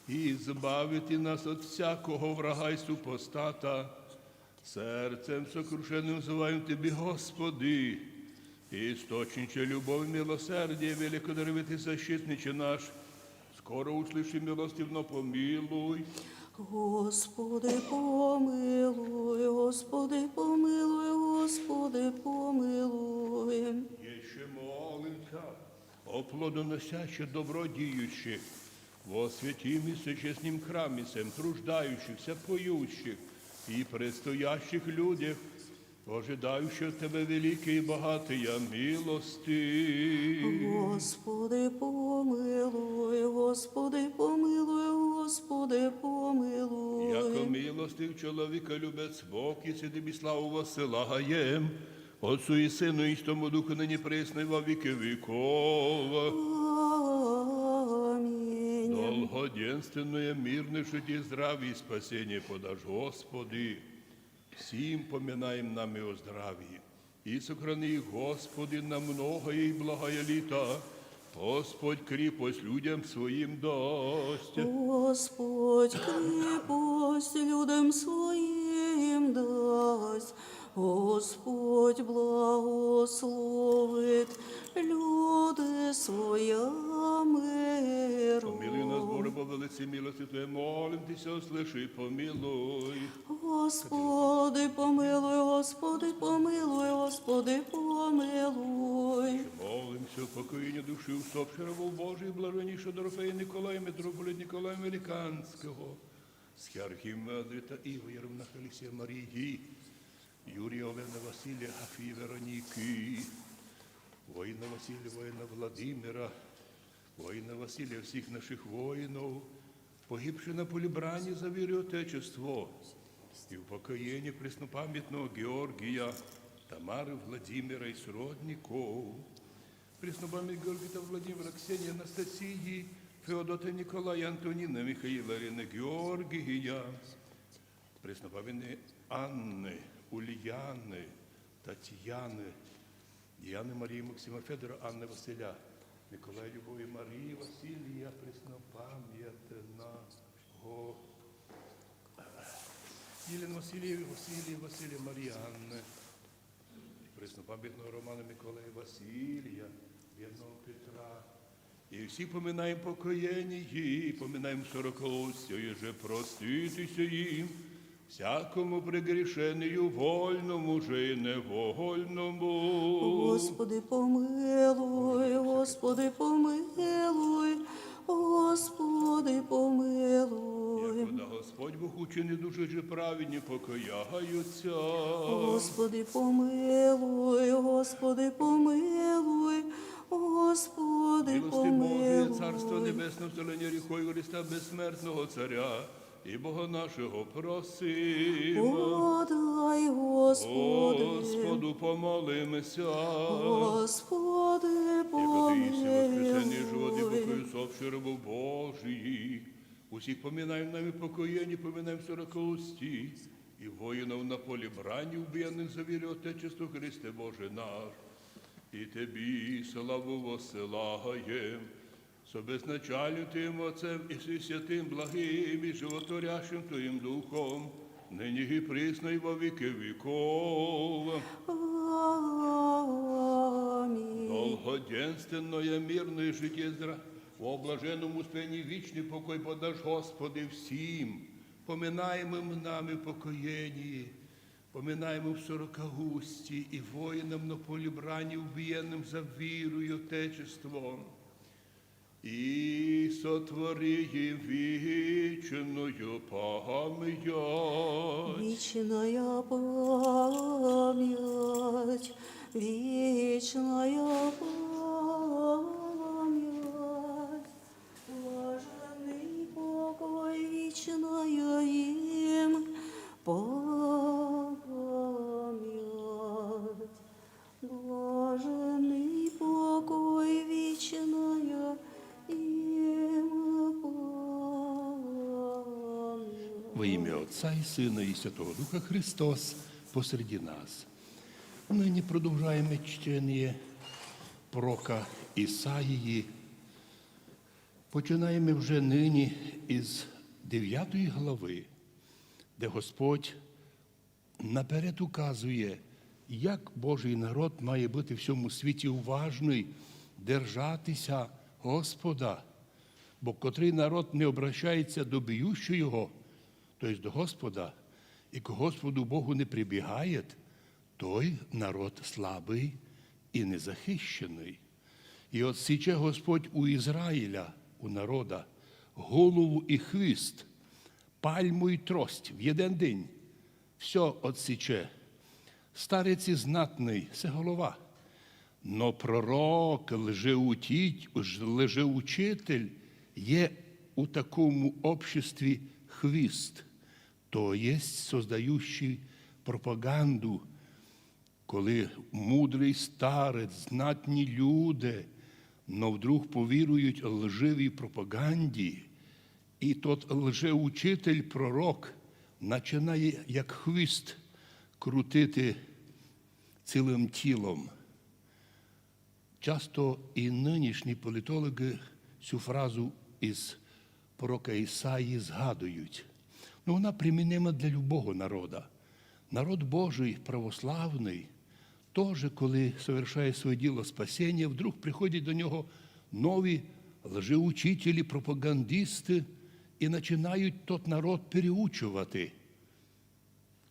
и избавит и нас от всякого врага и супостата. Сердцем сокрушенным взываем Тебе, Господи, Источниче любовь, милосердие, великодорвитый защитниче наш, скоро услыши, милостивно помилуй. Господи, помилуй, Господи, помилуй, Господи, помилуй. Еще молимся о плодоносящих, добро деющих, во святим и честным храме всем труждающихся, поющих и предстоящих людях, ожидающих Тебя великие и богатые милости. Господи, помилуй, Господи, помилуй, Господи, помилуй. Яко милостив, человеколюбец Бог, и Тебе славу воссылаем, Отцу и Сыну и Святому Духу, ныне пресно и во веки веков. Аминь. Долгоденственное, мирное житие, здравие и спасение подашь, Господи, всем поминаем нами о здравии. И сохрани их, Господи, на многое и благое лето, Господь крепость людям Своим даст. Господь крепость людям Своим даст. Господь благословит люди Своя миру. Помилуй нас, Боже, по великой милости Твоей, молим Тебя, услыши, помилуй. Господи, помилуй, Господи, помилуй, Господи, помилуй. Молимся о покоении души усопшего Божий блаженнейшего Дорофея Николая, митрополита Николая Великанского, Схиархима Адрита Ива, Ермнаха Алексея Марии, Юрия Олена Василия, Афии Вероники, воина Василия, воина Владимира, воина Василия, всех наших воинов, погибших на поле брани за веру и Отечество, и упокоение преснопамятного Георгия, Тамары, Владимира и сродников, преснопамятного Георгия, Владимира, Ксении, Анастасии, Феодота, Николая, Антонина, Михаила, Ирины, Георгия, преснопамятной Анны, Ульяны, Татьяны, Дианы, Марии, Максима, Федора, Анны, Василия, Николая, Любови, Марии, Василия, преснопамятного Елена, Василия, Василия, Василия, Марии, Анны, преснопамятного Романа, Николая, Василия, бедного Петра. И все поминаем покоение, и поминаем сорокаустье, и же простит и сим всякому прегрешению, вольному же и невольному. Господи, помилуй, Господи, помилуй, Господи, помилуй. Якуда Господь Бог учинит души же праведни покояются. Господи, помилуй, Господи, помилуй, Господи, помилуй. Милости Божией, Царство Небесное, вселение грехов Христа, бессмертного Царя и Бога нашего просим. Подай, Господи. Господу помолимся. Господи, помилуй. Яко Ты есть воскресение, живот и покой усопших рабов Божиих. Усих поминаем нами покоение, поминаем сорокаустье, и воинов на поле брани, убиенных за веру и Отечество, Христе Боже наш. И Тебе славу воссылаем, со безначальным Твоим Отцем и со святым, благим и животворящим Твоим Духом, ныне и присно и во веки веков. Аминь. Долгоденственное мирное житие здра-, о блаженном успении вечный покой подашь, Господи, всем поминаемым нами покоении. Поминаем в сорока устье и воинам на поле брани, убиенным за веру и Отечество. И сотворим вечную память. Вечная память, вечная память. Блаженный покой, вечная им память. Блаженный покой, вечная им память. Во имя Отца и Сына и Святого Духа. Христос посреди нас. Ныне продолжаем чтение пророка Исаии. Починаем уже ныне из девятой главы, де Господь наперед указує, як Божий народ має быти в сьому світі уважный, держатися Господа. Бо котрый народ не обращається до бьющого, то есть до Господа, и к Господу Богу не прибегает, той народ слабый и незахищенный. И отсече Господь у Израиля, у народа, голову и хвіст, пальму и трость в єден день. Всьо отсече. Старець і знатный — се голова. Но пророк, лжеутіть-, лжеучитель є у такому обществі хвіст, то єсть создающий пропаганду, коли мудрый старець, знатні люди, но вдруг повірують лживій пропаганді, і тот лжеучитель, пророк, начинає як хвіст крутити цілым тілом. Часто і нынішні політологи сю фразу із пророка Ісаї згадують. Ну, вона примінима для любого народа. Народ Божий, православный, тоже, коли совершає своє діло спасіння, вдруг приходять до нього нові лжеучителі, пропагандисти і починають тот народ переучувати.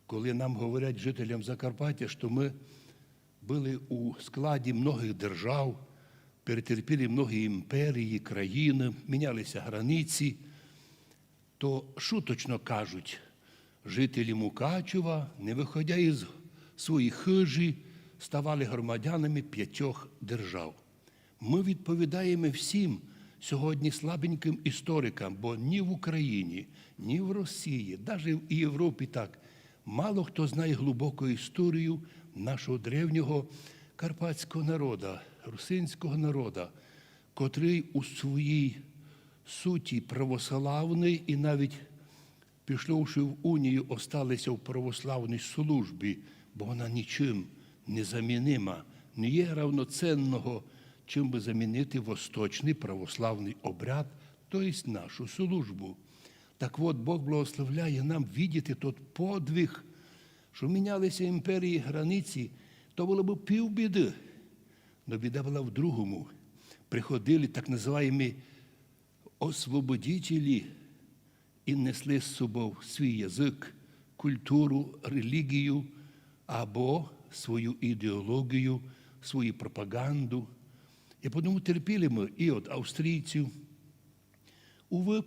Коли нам говорять, жителям Закарпаття, што мы были у складі многих держав, перетерпіли многі імперії, країни, мінялися границі, то шуточно кажуть: жителі Мукачева, не выходя из своєї хыжі, ставали громадянами п'ятьох держав. Ми відповідаємо всім сьогодні слабеньким історикам, бо ні в Україні, ні в Росії, даже в Європі так, мало хто знає глибоку історію нашого древнього карпатського народа, русинського народа, котрий у своїй суті православний і навіть пішовши в унію, осталися в православній службі, бо вона нічим не замінима, не є равноценного, чим би замінити восточний православний обряд, то єсть нашу службу. Так от, Бог благословляє нам видіти тот подвиг, що мінялися імперії, границі, то було б пів біди. Но біда була в другому. Приходили так называємі освободителі і несли з собою свій язык, культуру, релігію або свою ідеологію, свою пропаганду. І потому терпіли ми і від австрійців. Увы,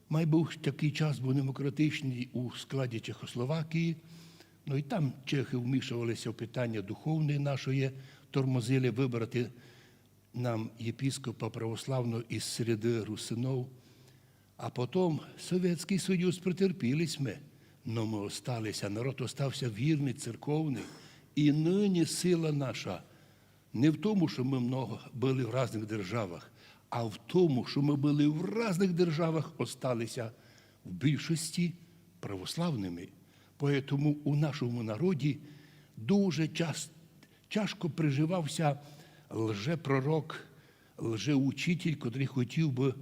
май був такий час, був демократичний у складі Чехословакії, ну і там чехи вмішувалися в питання духовне наше, тормозили выбрати нам єпископа православного из среды русинов. А потом Совєтськый Союз, претерпіли сьме, но мы осталися, народ остався вірный, церковный. І нині сила наша не в тому, што мы много были в разных державах, а в тому, што мы были в разных державах, осталися в більшості православными. Поэтому у нашому народі дуже час-, тяжко приживався лжепророк, лжеучитель, котрий хотів би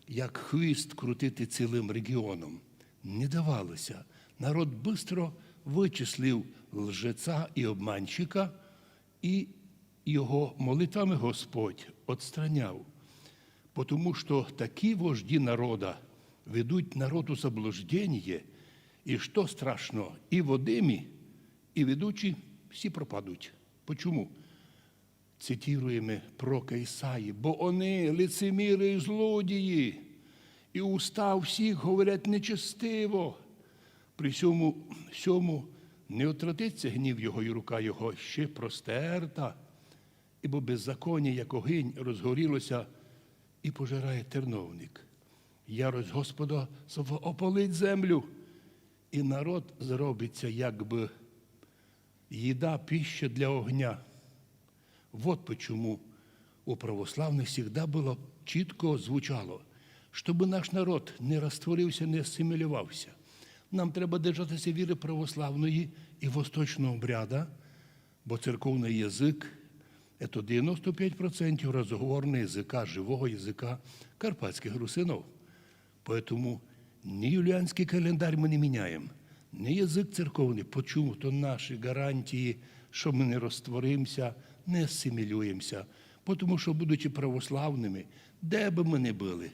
як хвіст крутити цілим регіоном. Не давалося. Народ быстро вычислив лжеца і обманщика, і його молитвами Господь отстраняв. Потому што такі вожді народа ведуть народ у заблуждение, і што страшно, і водимі, И ведучие все пропадут. Почему? Цитируемы пророка Исаии: «Бо они лицемеры и злодеи, и уста всех говорят нечестиво. При всьому, всьому не утратится гнев його, и рука його ще простерта, ибо беззаконие, як огонь, розгорілося, и пожирає терновник. Ярость Господа свого опалить землю, и народ зробиться, якби їда, пища для огня». Вот почему у православных всегда было четко звучало, чтобы наш народ не растворился, не ассимилировался. Нам треба держатися віри православної і восточного обряда, бо церковный язык — это девяносто пять процентов разговорного языка, живого языка карпатских русинов. Поэтому ни юлианский календарь мы не меняем, ни язык церковный. Почему? То наши гарантии, что мы не растворимся, не ассимилируемся. Потому что, будучи православными, де бы мы ни были,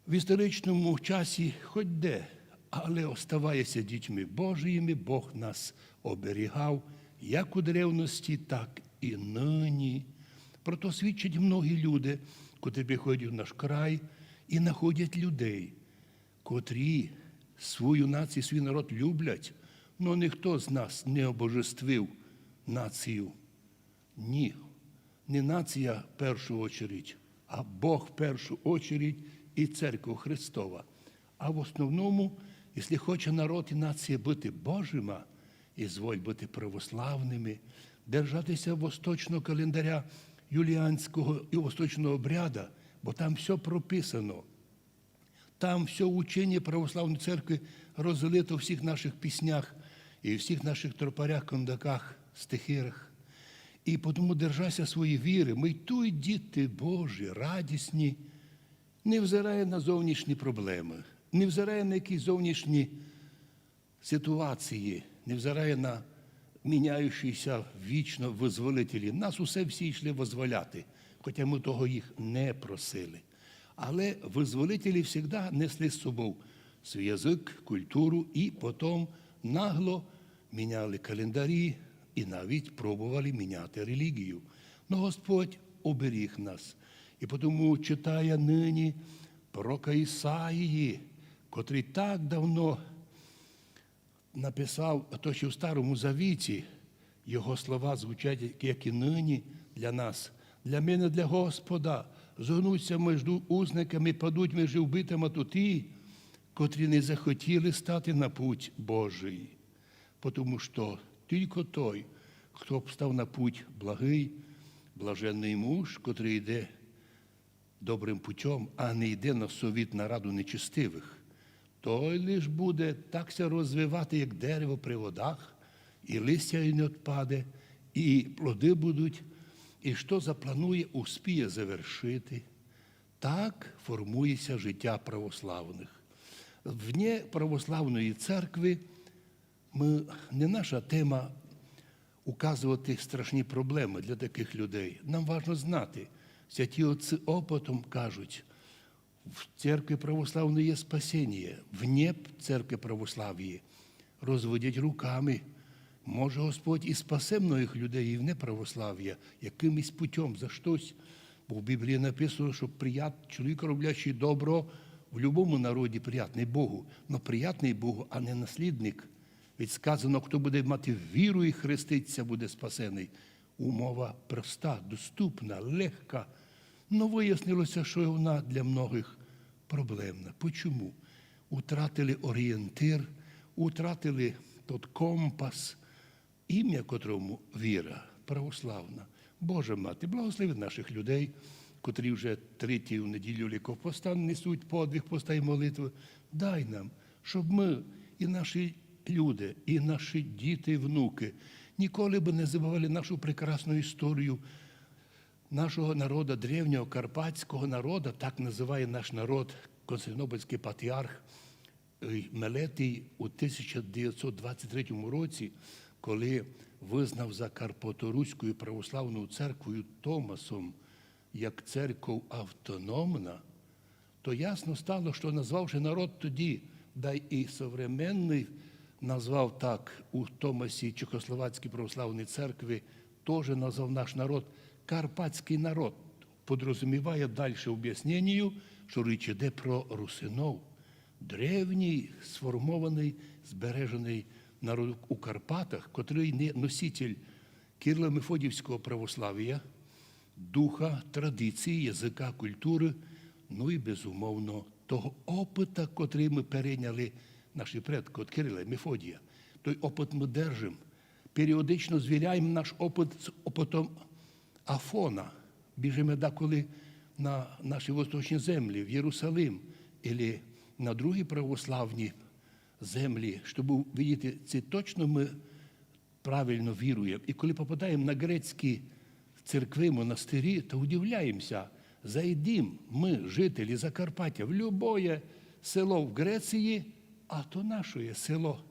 в історичному часі, хоть де, але оставаяся дітьми Божіми, Бог нас оберігав як у древності, так і нині. Про то свідчать многі люди, котрі приходять в наш край і знаходять людей, котрі свою націю, свій народ люблять, но ніхто з нас не обожествив націю. Ні, не нація в першу очередь, а Бог в першу очередь і Церква Христова. А в основному, якщо хоче народ і нація бути Божима, ізволь бути православними, держатися восточного календаря юліанського і восточного обряда, бо там все прописано. Там все учение православной церкви розлито в всіх наших піснях і в всіх наших тропарях, кондаках, стихирах. І потому, держася своєї віри, ми й туй діти Божі, радісні, невзирає на зовнішні проблеми, невзирає на якісь зовнішні ситуації, невзирає на міняючіся вічно визволителі. Нас усе всі йшли визволяти, хоча ми того їх не просили. Але визволителі завжди несли з собою свій язик, культуру і потім нагло міняли календарі і навіть пробували міняти релігію. Но Господь уберіг нас. І тому, читая нині пророка Ісаії, котрий так давно написав то, що в Старому Завіті, його слова звучать, як і нині для нас: «Для мене, для Господа, зогнуться между узниками, падуть межи вбитими то ті, котрі не захотіли стати на путь Божий». Потому що тільки той, хто встав на путь благий, блаженний муж, котрий йде добрим путем, а не йде на совіт, на раду нечестивих, той лиш буде так ся розвивати, як дерево при водах, і листя і не відпаде, і плоди будуть, і що запланує, успіє завершити. Так формується життя православних. Вне православної церкви ми, не наша тема указувати страшні проблеми для таких людей. Нам важно знати, святі отці опытом кажуть, в церкви православної є спасіння, вне церкви православії розводять руками. Може, Господь і спасе многих людей і вне православія, якимось путем, за щось. Бо в Біблії написано, що прият, чоловік, роблячий добро, в любому народі приятний Богу, но приятний Богу, а не наслідник. Ведь сказано, хто буде мати віру і хреститься, буде спасений. Умова проста, доступна, легка. Но вияснилося, що вона для многих проблемна. Почому? Утратили орієнтир, утратили тот компас, ім'я котрому віра православна. Боже мати, благослови наших людей, котрі вже третю неділю Великого Поста несуть подвиг поста і молитви. Дай нам, щоб ми і наші люди, і наші діти, і внуки ніколи би не забували нашу прекрасну історію нашого народу, древнього карпатського народу, так називає наш народ Константинопольський патріарх, е, Мелетій у тисяча дев'ятсот двадцять третьому році, коли визнав Закарпаторуською православною церквою Томасом як церков автономна, то ясно стало, що, назвавши народ тоді, да й і современний назвав так у Томасі Чехословацької православної церкви, тоже назвав наш народ карпатський народ, подразуміває дальше об'ясненню, що річ іде про русинов. Древній, сформований, збережений народ у Карпатах, котрий не носитель Кирило-Мефодіївського православія, духа, традиції, язика, культури, ну і, безумовно, того опыта, котрий ми перейняли, наші предки, від Кирила і Мефодія. Той опыт ми держим. Періодично звіряєм наш опыт з опытом Афона. Біжиме деколи на наші восточні землі, в Єрусалим, або на другі православні землі, щоб видіти, ци точно ми правильно віруєм. І коли попадаєм на грецькі церкви, монастирі, то удивляємся. Зайдім ми, жителі Закарпаття, в любоє село в Греції, а то нашоє село.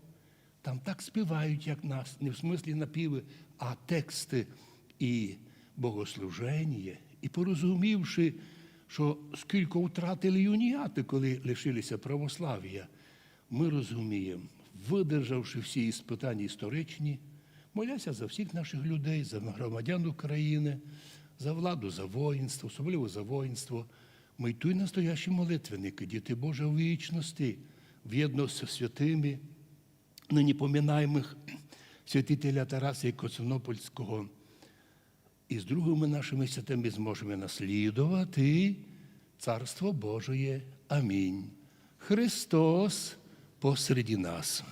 Там так співають, як нас, не в смыслі напіви, а тексти і богослуженіє. І порозумівши, що скілько втратили і уніати, коли лишилися православія, ми розумієм, выдержавши всі іспытаня історичні, моляся за всіх наших людей, за громадян України, за владу, за воїнство, особливо за воїнство, ми й туй настоящі молитвенники, діти Божі, у вічності, вєдно з святыми, нині поминаємых святителя Тараса і Константинопольського, і з другими нашими святыми зможеме наслідовати Царство Божоє. Амінь. Христос посреди нас.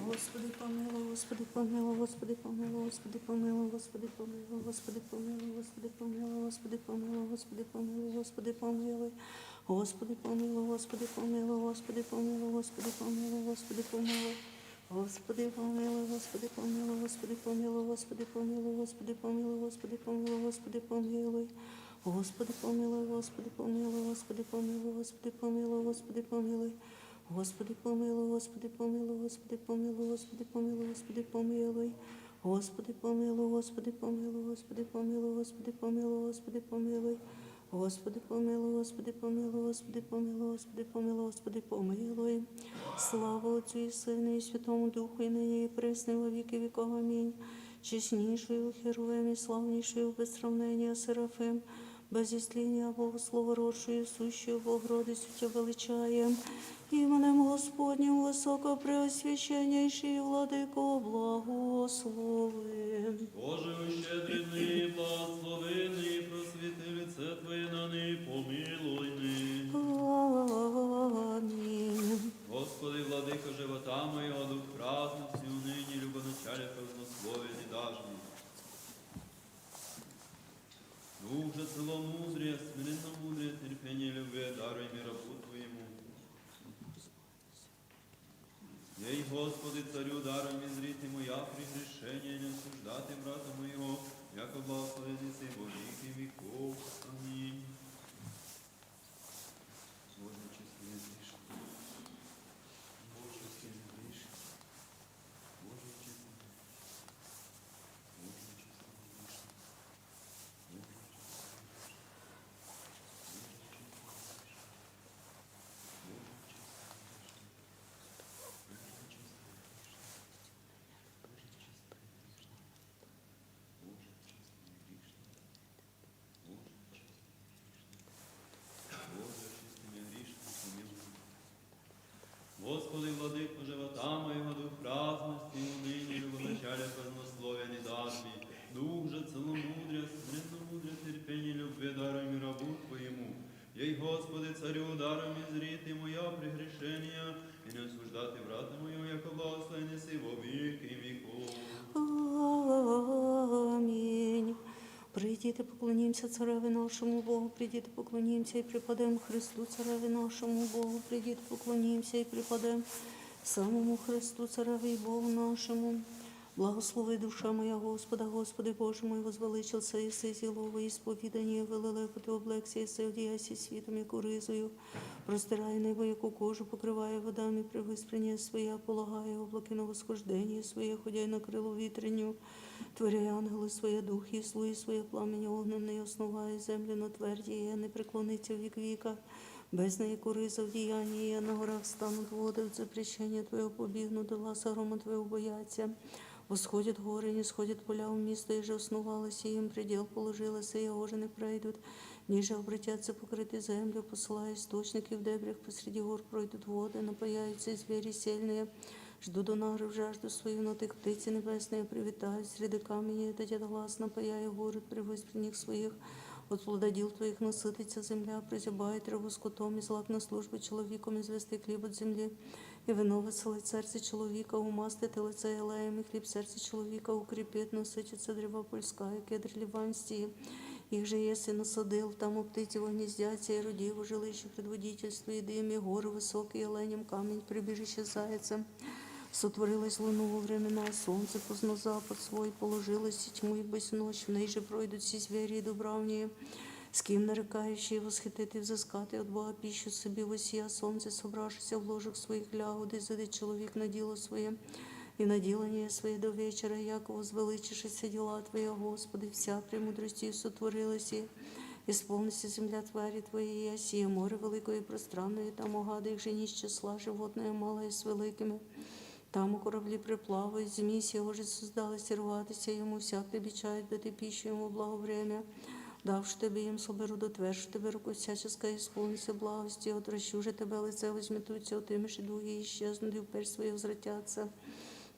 Господи помилуй, Господи помилуй, Господи помилуй, Господи помилуй, Господи помилуй, Господи помилуй, Господи помилуй, Господи помилуй, Господи помилуй, Господи помилуй, Господи помилуй, Господи помилуй, Господи помилуй, Господи помилуй, Господи помилуй. Господи помилуй, Господи помилуй, Господи помилуй, Господи помилуй, Господи помилуй, Господи помилуй, Господи помилуй. Господи помилуй, Господи помилуй, Господи помилуй, Господи помилуй, Господи помилуй. Господи помилуй, Господи помилуй, Господи помилуй, Господи помилуй. Господи помилуй, Господи помилуй, Господи помилуй, Господи помилуй, Господи помилуй. Господи помилуй, Господи помилуй, Господи помилуй, Господи помилуй, Господи помилуй. Слава Отцю и Сыну и Святому Духу, и ныне и присно и во веки веков. Аминь. Честнейшую Херувим и славнейшую без сравнения Серафим, без истления Богослова, росшую, сущую Богородицу, Тебя величаем. Именем Господним высокопреосвященнейший Владыко благослови. Боже, ущедренный, благословенный, просвети лице Твои на ны, помилуй ны. Аминь. Господи, Владыко живота моего, Дух праздности, уныния, любоначалия, празднословия не дашь мне. Дух же целомудрия, смиренно мудрее, терпение, любви даруй мне, рабу Твоему. Ей, Господи, Царю, даром изрит ему я прегрешение, не осуждать и брата моего, яко благословен еси во веки веков. Аминь. Боже, честный и грешный. Боже, честный и грешный. Боже, честный и грешный. Боже, честный и грешный. Господи, Владыко живота моего, Дух праздности, уныния, любоначалия, празднословия не дашь мне. Дух же целомудрия, смиренно мудрее, терпение, любви даруй мне, рабу Твоему. Ей, Господи, Царю, даром изрит ему я прегрешение, и не осуждать и брата моего, яко благословен еси во веки веков. Аминь. Придите, поклонимся Цареве нашему Богу, придите, поклонимся и преподем Христу, Цареве нашему Богу, придите, поклонимся и преподем самому Христу, Цареве и Богу нашему. Благослови, душа моя, Господа. Господи Боже мой, возвеличился еси, зело во исповедании вылилепу Ты облёкся еси, одеясь светом, яку ризу, простирая небо, яку кожу, покрывая водами превыспрение свое, полагая облаки на восхождение свое, ходя на крылу ветренью, творя ангелы свои, духи и слуги свои, пламени огненные, основая землю на тверди, и не преклонится век века. Бездна и куры за деяния, на горах станут воды, в запрещение Твое побегнут, и гласа грома Твоего боятся. Восходят горы, не сходят поля в место, и же основалось им, предел положилось, и уже не пройдут, ниже обратятся покрыты землю, посылая источники в дебрях, посреди гор пройдут воды, напаяются звери сильные, ждут донары в жажду свою, но Ты, птицы небесные, привитают среди камней, это глаз, напаяя город при воспринях своих, от плододел Твоих насытится земля, прозябает траву скотом, и злак на службу человеком, извести хлеб от земли, и вино высылает сердце человека, умастит лица елеем, и хлеб сердце человека укрепит, насытится древа польская, кедр ливанский. Их же, если насадил, там птицы гнездятся, и руди в жилище предводительству, и дым, и горы высокие, оленем камень, прибежище зайцем. Сотворилось луну во времена, солнце поздно запад свой положилось, и тьму и бысь ночь, в ней же пройдут все звери и дубравние. С кем нарекающие восхитит и взыскат, и от Бога пищу себе восия, солнце, собравшееся в ложах своих, лягут, и зайдет человек на дело свое, и на делание свое до вечера, яко возвеличишься дела Твоя, Господи, вся премудростью сотворилась, и исполнится земля твари Твоей, и осия море великое и пространное, и там огады их же не исчисла, животное малое с великими. Там и корабли приплавают, змей сего же создалась, и рватися ему всяк обещает, да Ты пищу ему благо время, давши Тебе им соберу, дотверши Тебе руку всяческой, исполнится благостью, отращу же Тебя лице, возьметутся, отымешь и духи исчезнут, и вперь свои возвратятся.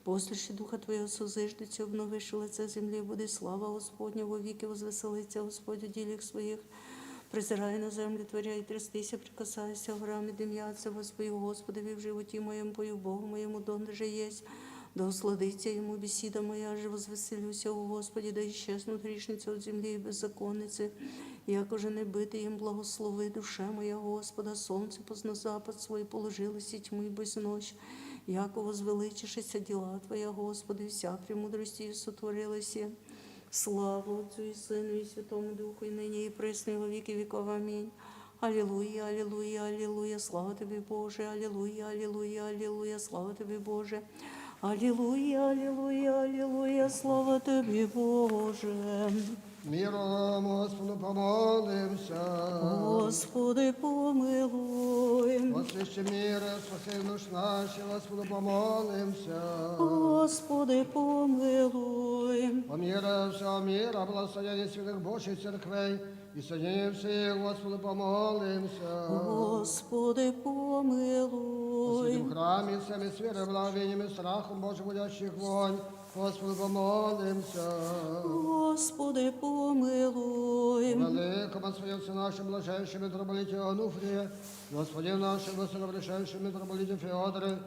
После же Духа Твоего созиждется, обновишь лице земли, будет слава Господня, во веки возвеселится Господь в делах своих. Призирай на землю, творя, и трястися, прикасайся, горами дымятся, воспою Господи, в животе моем пою Богу моему, дон же есть, да усладится ему беседа моя же, возвеселюся, о Господи, да исчезнут грешницы от земли и беззаконницы, яко же не быты им. Благослови, душа моя, Господа, солнце поздно запад свой положилось, и тьму и бысь ночь, яко возвеличишься дела Твоя, Господи, вся премудростью сотворилась. Слава Отцу и Сыну и Святому Духу, и ныне и присно и во веки веков. Аминь. Аллилуйя, аллилуйя, аллилуйя, слава Тебе, Боже, аллилуйя, аллилуйя, аллилуйя, слава Тебе, Боже. Аллилуйя, аллилуйя, аллилуйя, слава Тебе, Боже. Миром Господу помолимся. Господи, помилуй. Отпусти мир, спаси души наши, Господу помолимся. Господи, помилуй. О мире всего мира, благословение святых Божьих церквей и соединение всех, Господу помолимся. Господи, помилуй. О святом храме, всеми сферами, благовениями, страхом Божьим будящих вонь, Господу помолимся. Господи, помилуй. О великом отцу нашем блаженнейшем митрополите Онуфрие, Господи нашем высокопревосходительском митрополите Феодоре,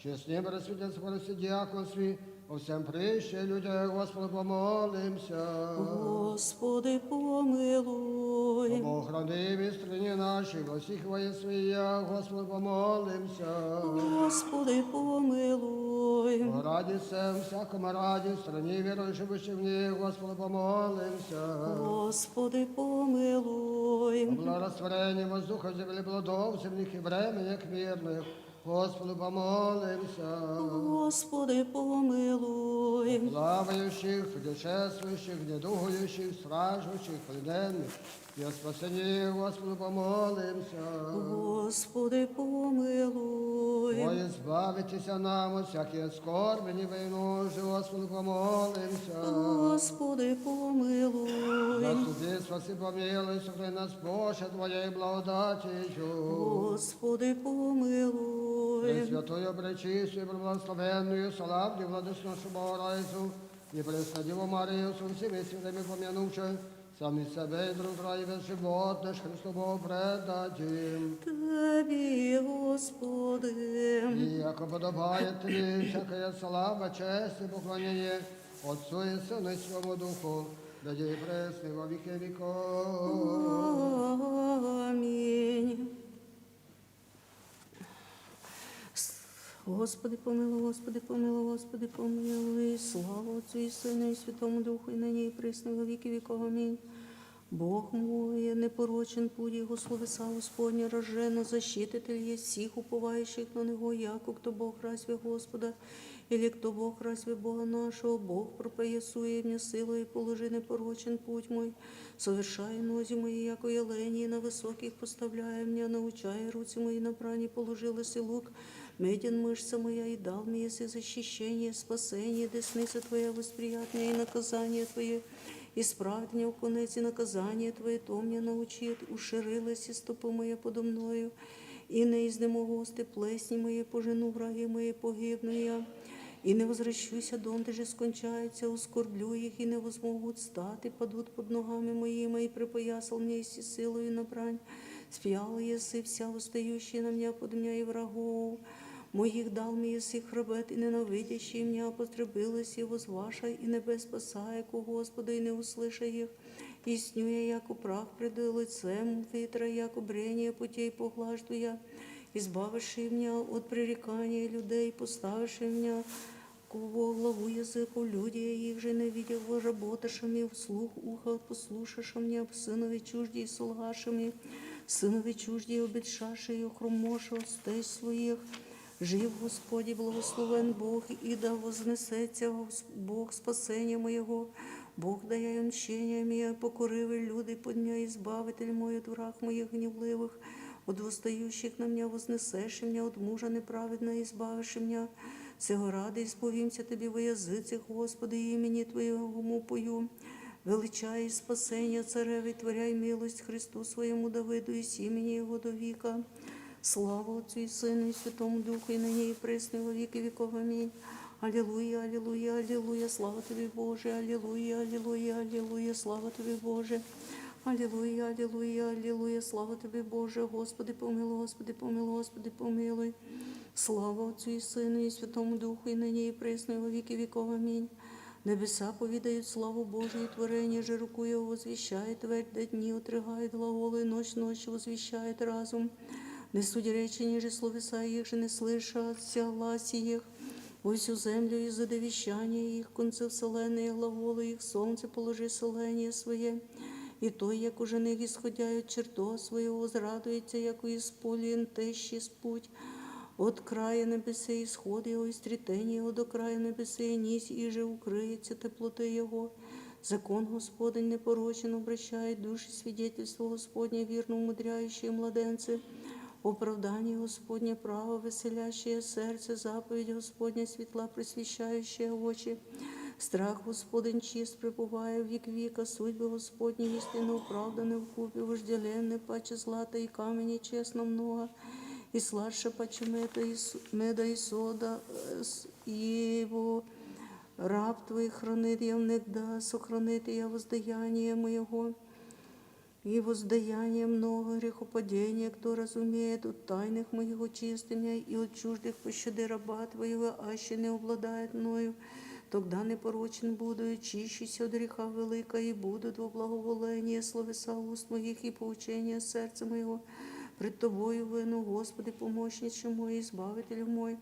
честнейшем пресвитерском диаконстве, о всем причте людях, Господу помолимся. Господи, помилуй. Об охране страны нашей, во всех воинстве, Господу помолимся. Господи, помилуй. О раде всем, всяком раде, стране верующих, живущих в ней, Господу помолимся. Господи, помилуй. О благорастворении воздуха земли, плодов земных и временех мирных, Господу помолимся. Господи, помилуй. О плавающих, путешествующих, недугующих, страждущих, плененных, и о спасении, Господу помолимся. Господи, помилуй. О избавитеся нам от всяких скорбей и невзгод, Господу помолимся. Господи, помилуй. Заступи, спаси, помилуй, сохрани нас, Боже, Твоей благодатью. Господи, помилуй. Пресвятую, пречистую, преблагословенную, славную Владычицу нашу Богородицу и Пресвятую Деву Марию, со всеми святыми помянувши, сами себя и друг друга и весь живот наш Христу Богу предадим. Тебе, Господи. И яко подобает Тебе всякая слава, честь и поклонение Отцу и Сыну и Святому Духу, ныне и присно и во веки веков. Аминь. Господи, помилуй, Господи, помилуй, Господи, помилуй. Слава Отцу и Сыну и Святому Духу, и ныне и присно во веки веков. Аминь. Бог мой, непорочен путь Его, словеса Господня рождена, защититель есть всех уповающих на Него, яко кто Бог разве Господа, или кто Бог разве Бога нашего? Бог пропоясуя мне силу и положи непорочен путь мой, совершая ноги мои, яко оленей, на высоких поставляя меня, научая руки мои на брани, положилась и лук меден мышца моя, и дал мне если защищение, спасение, десница Твоя восприят мне и наказание Твое, исправит мне в конец и наказание Твое, то мне научит, уширилась и ступа моя подо мною, и не изнемогу сти плесни мои, пожену враги мои, погибну я. И не возвращуся, дом даже скончается, ускорблю их, и не возмогут стать, и падут под ногами моими, и припоясал мне силу и на брань, спьял если вся восстающая на меня под меня и врагов моих дал мне если хребет, и ненавидящие меня потребилась и возваша, и не без спасая ко Господу, и не услыша их, и сню я, яко прах пред лицем ветра, яко брение путей поглажду я, избавивший меня от пререкания людей, поставивший меня кого главу языку люди, их же ненавидя, работавшими вслух уха послушавшими, сынове чуждей солгавшими, сынове чуждей обетшавшие хромоша стесь своих. Жив Господи, благословен Бог, и да вознесется Бог спасения моего, Бог дая мщение мое, покоривы люди под меня, избавитель мой от враг моих гневливых, от восстающих на меня, вознесешь меня, от мужа неправедно избавишь меня. Сего ради исповемся Тебе во языцах, Господи, имени Твоему пою, величай спасение Цареве, творяй милость Христу своему Давиду и семени его до века. Слава Отцу и Сыну и Святому Духу, и ныне и пресно и во веки веков. Аминь. Аллилуйя, аллилуйя, аллилуйя, слава Тебе, Боже, аллилуйя, аллилуйя, аллилуйя, слава Тебе, Боже. Аллилуйя, аллилуйя, аллилуйя, слава Тебе, Боже, Господи, помилуй, Господи, помилуй, Господи, помилуй. Слава Отцу и Сыну и Святому Духу, и ныне и пресно и во веки веков. Аминь. Небеса поведают славу Божию, и творение же руку Его возвещает, твердь дни отрыгает глаголы, ночь ночь возвещает разум. Не суди речи, ниже словеса их же не слышатся гласе их. Во всю землю изыди вещание их, концы вселенной глаголы их, солнце положи соление свое, и то, як уже них исходя от чертога своего, возрадуется, яко исполнен тыщи путь. От края небесей исход Его, и стретение Его до края небесей низь, и же укрыется теплоты Его. Закон Господень непорочен, обращает души свидетельство Господне, верно умудряющие младенцы. Оправдание Господне право, веселящее сердце, заповедь Господня светла, просвещающая очи. Страх Господень чист, пребывая в век века, судьбы Господни истинно оправданы, вкупе вожделенны паче злата и камня честно много, и сладше паче меда и с-, меда и сода, э, с-, Его раб Твой хранит я внегда, сохранит я воздаяние моего. И воздаяние много грехопадения, кто разумеет, от тайных моих очисти меня, и от чуждых пощади раба Твоего, аще не обладает мною. Тогда непорочен буду, и чищуся от греха велика, и будут во благоволение словеса уст моих, и поучение сердца моего пред Тобою выну. Господи, помощниче мой, избавитель мой,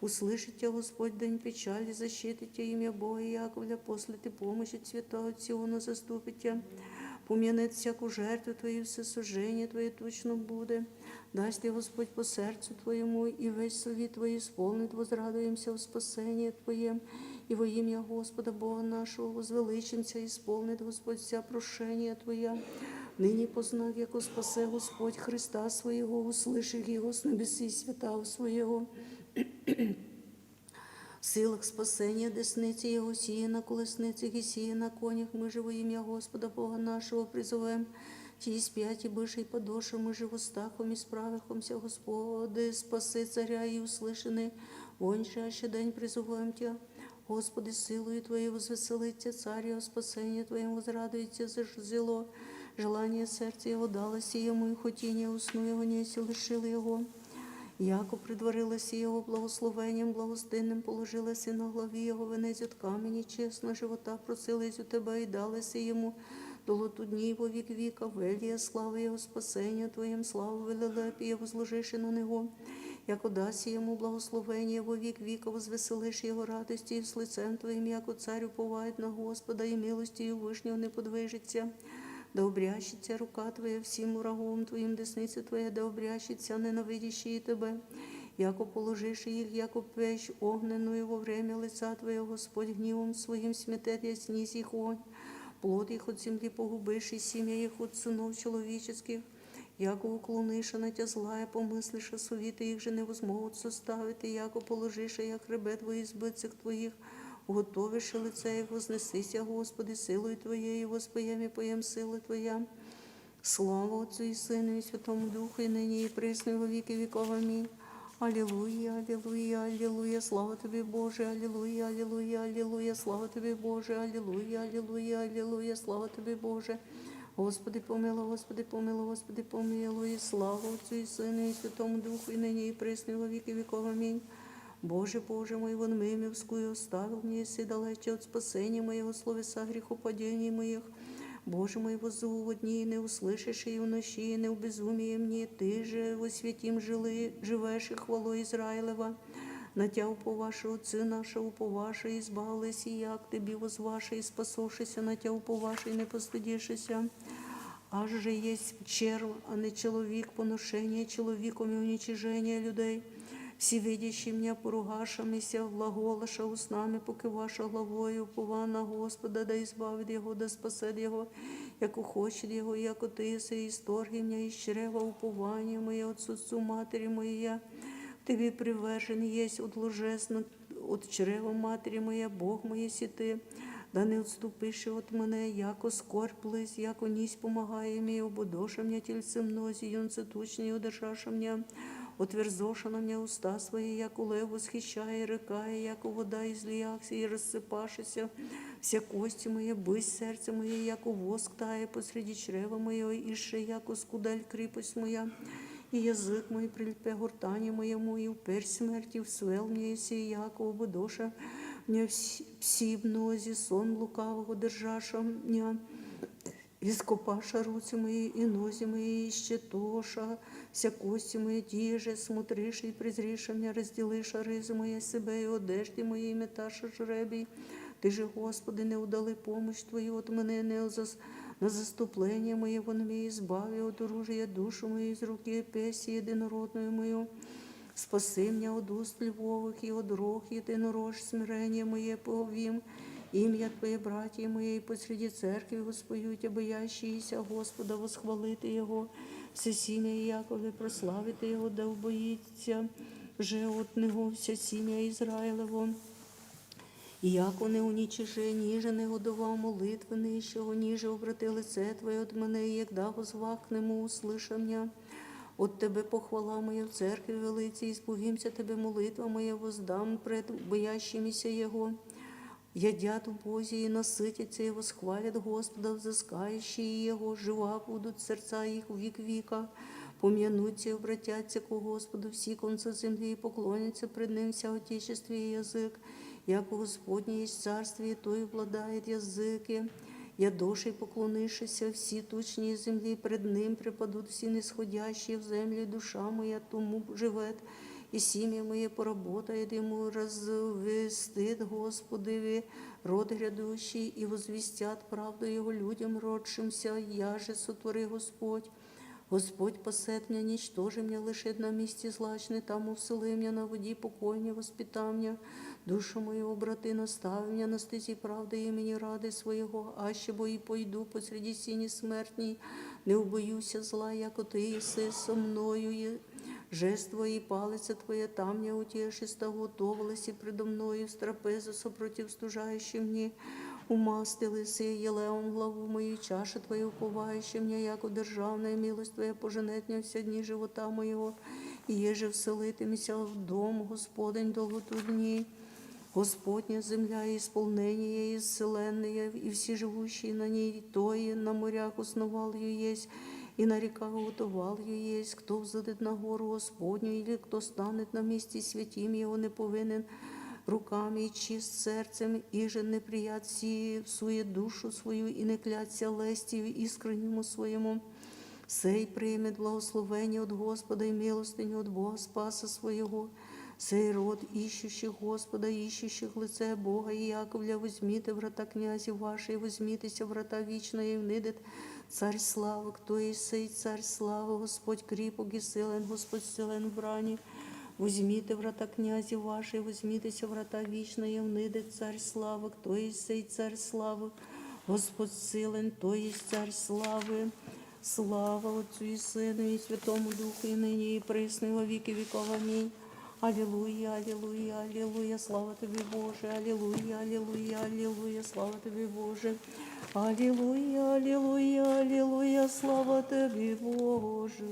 услышит Тебя Господь день печали, защитит Тебя имя Бога Яковля, послит и помощь от святого Сиона, заступит Тебя, помянет всякую жертву Твою, все служение Твое точно будет. Даст Тебе Господь по сердцу Твоему, и весь совет Твой исполнит, возрадуемся в спасении Твоем. И во имя Господа Бога нашего возвеличимся, исполнит Господь вся прошения Твоя. Ныне познав, яко спасе Господь Христа Своего, услыши Его с небеси святого Своего. В силах спасения десницы Его, сие на колесницах и сие на конях, мы же во имя Господа Бога нашего призовем Ти из пяти бывшей подошвы, мы же в устах Твоим исправихомся, Господи, спаси царя и услышаны, вончаще день призываем Тебя. Господи, силою Твоей возвеселит Тебя царь, и о спасении Твоем возрадует Тебя зело. Желание сердца Его далось Ему, и хоть и не уснул Его, не силы лишил Его. Яко предварилось Его благословением благостынным, положилось и на главе Его венец от камня честно, живота просилось у Тебя, и далось Ему долоту дни Его век века, велия славы Его спасения Твоим, славу велилепия возложишь на Него. яко дашь ему благословение во век веков, возвеселишь его радостью с лицем твоим, яко царь уповает на Господа, и милостью вышнюю не подвижется. Да обрящется рука твоя всем врагом твоим, десница твоя да обрящется ненавидящие тебя. Яко положишь их, яко печь огненную во время лица твоего, Господь гневом своим сметет и снизь их огонь. Плод их от земли погубишь, и семя их от сынов человеческих. Яко уклонишь от злая, помыслишь осудить их же, не возьмут составить, и яко положишь их хребет во избыцах твоих, уготовишь лице их, вознесися, Господи, силой Твоей, и воспоем и поем силы Твоя. Слава Отцу и Сыну и Святому Духу, и ныне и присно во веки веков. Аминь. Аллилуйя, аллилуйя, аллилуйя, слава Тебе, Боже, аллилуйя, аллилуйя, аллилуйя, слава Тебе, Боже, аллилуйя, аллилуйя, аллилуйя, слава Тебе, Боже. Господи, помилуй, Господи, помилуй, Господи, помилуй, и слава Отцу и Сыну и Святому Духу, и ныне и присно во веки веков. Аминь. Боже, Боже мой, вон мемевскую оставил мне, если далече от спасения моего, словеса грехопадений моих. Боже мой, воззу одни не услышишь и уноши не в безумии мне, Ты же во святим жилы, живешь и хвалу Израилева. На Тя уповаши, отцы наши уповаши, избавились, и я к Тебе возваши, и спасушися, на Тя уповаши, не постыдишися. Аж же есть черв, а не человек, поношение человеком и уничижение людей. Всевидящий меня поругашамися, глаголаша устнами, покиваша главою, упова на Господа, да избавит его, да спасет его, яко хочет его, яко Ты се исторги меня из чрева, упование мое отсутству матери моей. Тебе привержен есть от лжец, но от чрева матери моя, Бог мой, если Ты, да не отступишь от мене, яко скорблысь, яко нись помогай мне, обудоша меня тельце мнози, юнце тучный удержаша меня, отверзоша на меня уста свои, яко лев восхищая, рыкая, яко вода излиякся и рассыпашися, все кости мои, бысь сердце мое, яко воск тая посреди чрева моего, ише, яко скудаль крепость моя, и язык мой прильпе гортане моему, и уперь смерти свел мне, и сия, яко обудоша мне вс-, пси мнози, сон лукавого держаша меня, ископаша руцы мои, и нози мои исчетоша, вся кости мои тиже смотришь, и презришь меня, разделишь рызы мои себе, и одежды мои меташа жребий. Ты же, Господи, не удали помощь Твою от мене, не зас-, на заступление мое вон ми избави от оружия душу мою из руки песи единородную мою. Спаси меня от уст львовых и от рог единорож, смирение мое повим. Имя Твое, братья мои, посреди церкви воспою Тебя, боящиеся Господа восхвалит Его. Все семя Иакове прославит Его, да убоится же от Него все семя Израилево. Яко не уничижи, ниже не удова молитвы нищего, ниже обрати лице Твое от мене, и егда возвах к Нему, услыша меня. От Тебе похвала моя в церкви велиці, исповимся Тебе, молитва моя воздам пред боящимися Его. Ядят в Бозе и насытятся, и восхвалят Господа, взыскающие Его, жива будут сердца их в век века. Помянутся и обратятся ко Господу все концы земли, и поклонятся пред Ним вся отечество и язык. Яко Господне есть царствие, то и обладает языки. Я души поклонившийся, все тучные земли пред Ним препадут, все нисходящие в землю, душа моя тому живет, и семя мое поработает Ему, развестит Господеви род грядущий, и возвестят правду Его людям, родшимся, я же сотвори Господь. Господь пасет меня, ничтожи меня лишит на месте злачный, там усылы меня на воде покойне, воспитай меня, душу мою обрати, настави меня на стези правды имени рады своего, аще бо и пойду посреди сини смертней, не убоюся зла, яко Ты еси со мною, и жезл Твой и палица Твоя там меня утешит, того то власти предо мною, трапезу сопротив стужающим мне, умастилы си елеон главу мою, чаша Твоя уповающая мне, яко державная милость Твоя поженет меня все дни живота моего, и еже вселит Меня в дом Господень долготу дней. Господня земля и исполнение, и вселенная, и все живущие на ней, то и на морях основал ее есть, и на реках утовал ее есть. Кто взойдет на гору Господню, или кто станет на месте святим Его, не повинен руками и чист сердцем, и же не прият сии в суе душу свою, и не клятся лестью искреннему своему. Сей примет благословение от Господа и милостыню от Бога Спаса своего. Сей род ищущих Господа, ищущих лице Бога и Яковля возьмите врата князя вашей, возьмите все врата вечные и внедет Царь славы. Кто есть сей Царь славы? Господь крепок и силен, Господь силен в брани. Возьмите врата князя вашей, возьмите все врата вечные и внедет Царь славы. Кто есть сей Царь славы? Господь силен, то есть Царь славы. Слава Отцу и Сыну и Святому Духу, и ныне и присно и во веки веков. Аминь. Аллилуйя, аллилуйя, аллилуйя, слава Тебе, Боже, аллилуйя, аллилуйя, аллилуйя, слава Тебе, Боже. Аллилуйя, аллилуйя, аллилуйя, слава Тебе, Боже.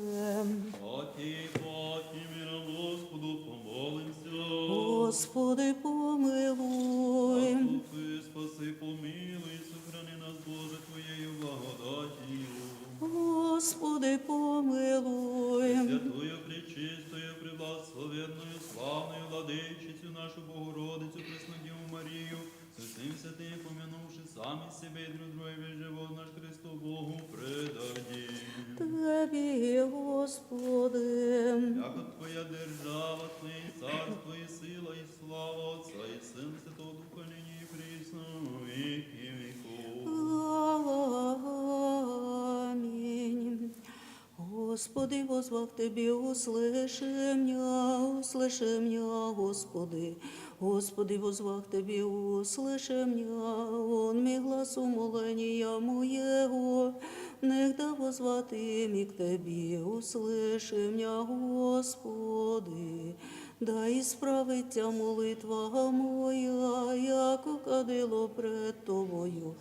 Пати, пати, миром Господу помолимся. Господи, помилуй. Заступи, спаси, помилуй, сохрани нас, Боже, Твоею благодатью. Господи, помилуй. Святую, пречистую, преблагословенную, славную Владычицу нашу Богородицу Преснодеву Марию, со всем святым помянувши сами себе и друг друга, весь живот наш Христу Богу предадим. Тебе, Господи. Яко Твоя держава, Твое царство и сила и слава Отца и Сына Святого Духа, ныне и присно во веки веков. Аминь. Господи, возвах Тебе, услыши меня, услыши меня, Господи. Господи, возвах Тебе, услыши меня, вон ми глас умоления моего, нигда возвати ми к Тебе, услыши меня, Господи. Да исправит Тя молитва моя, яко кадило пред Тобою,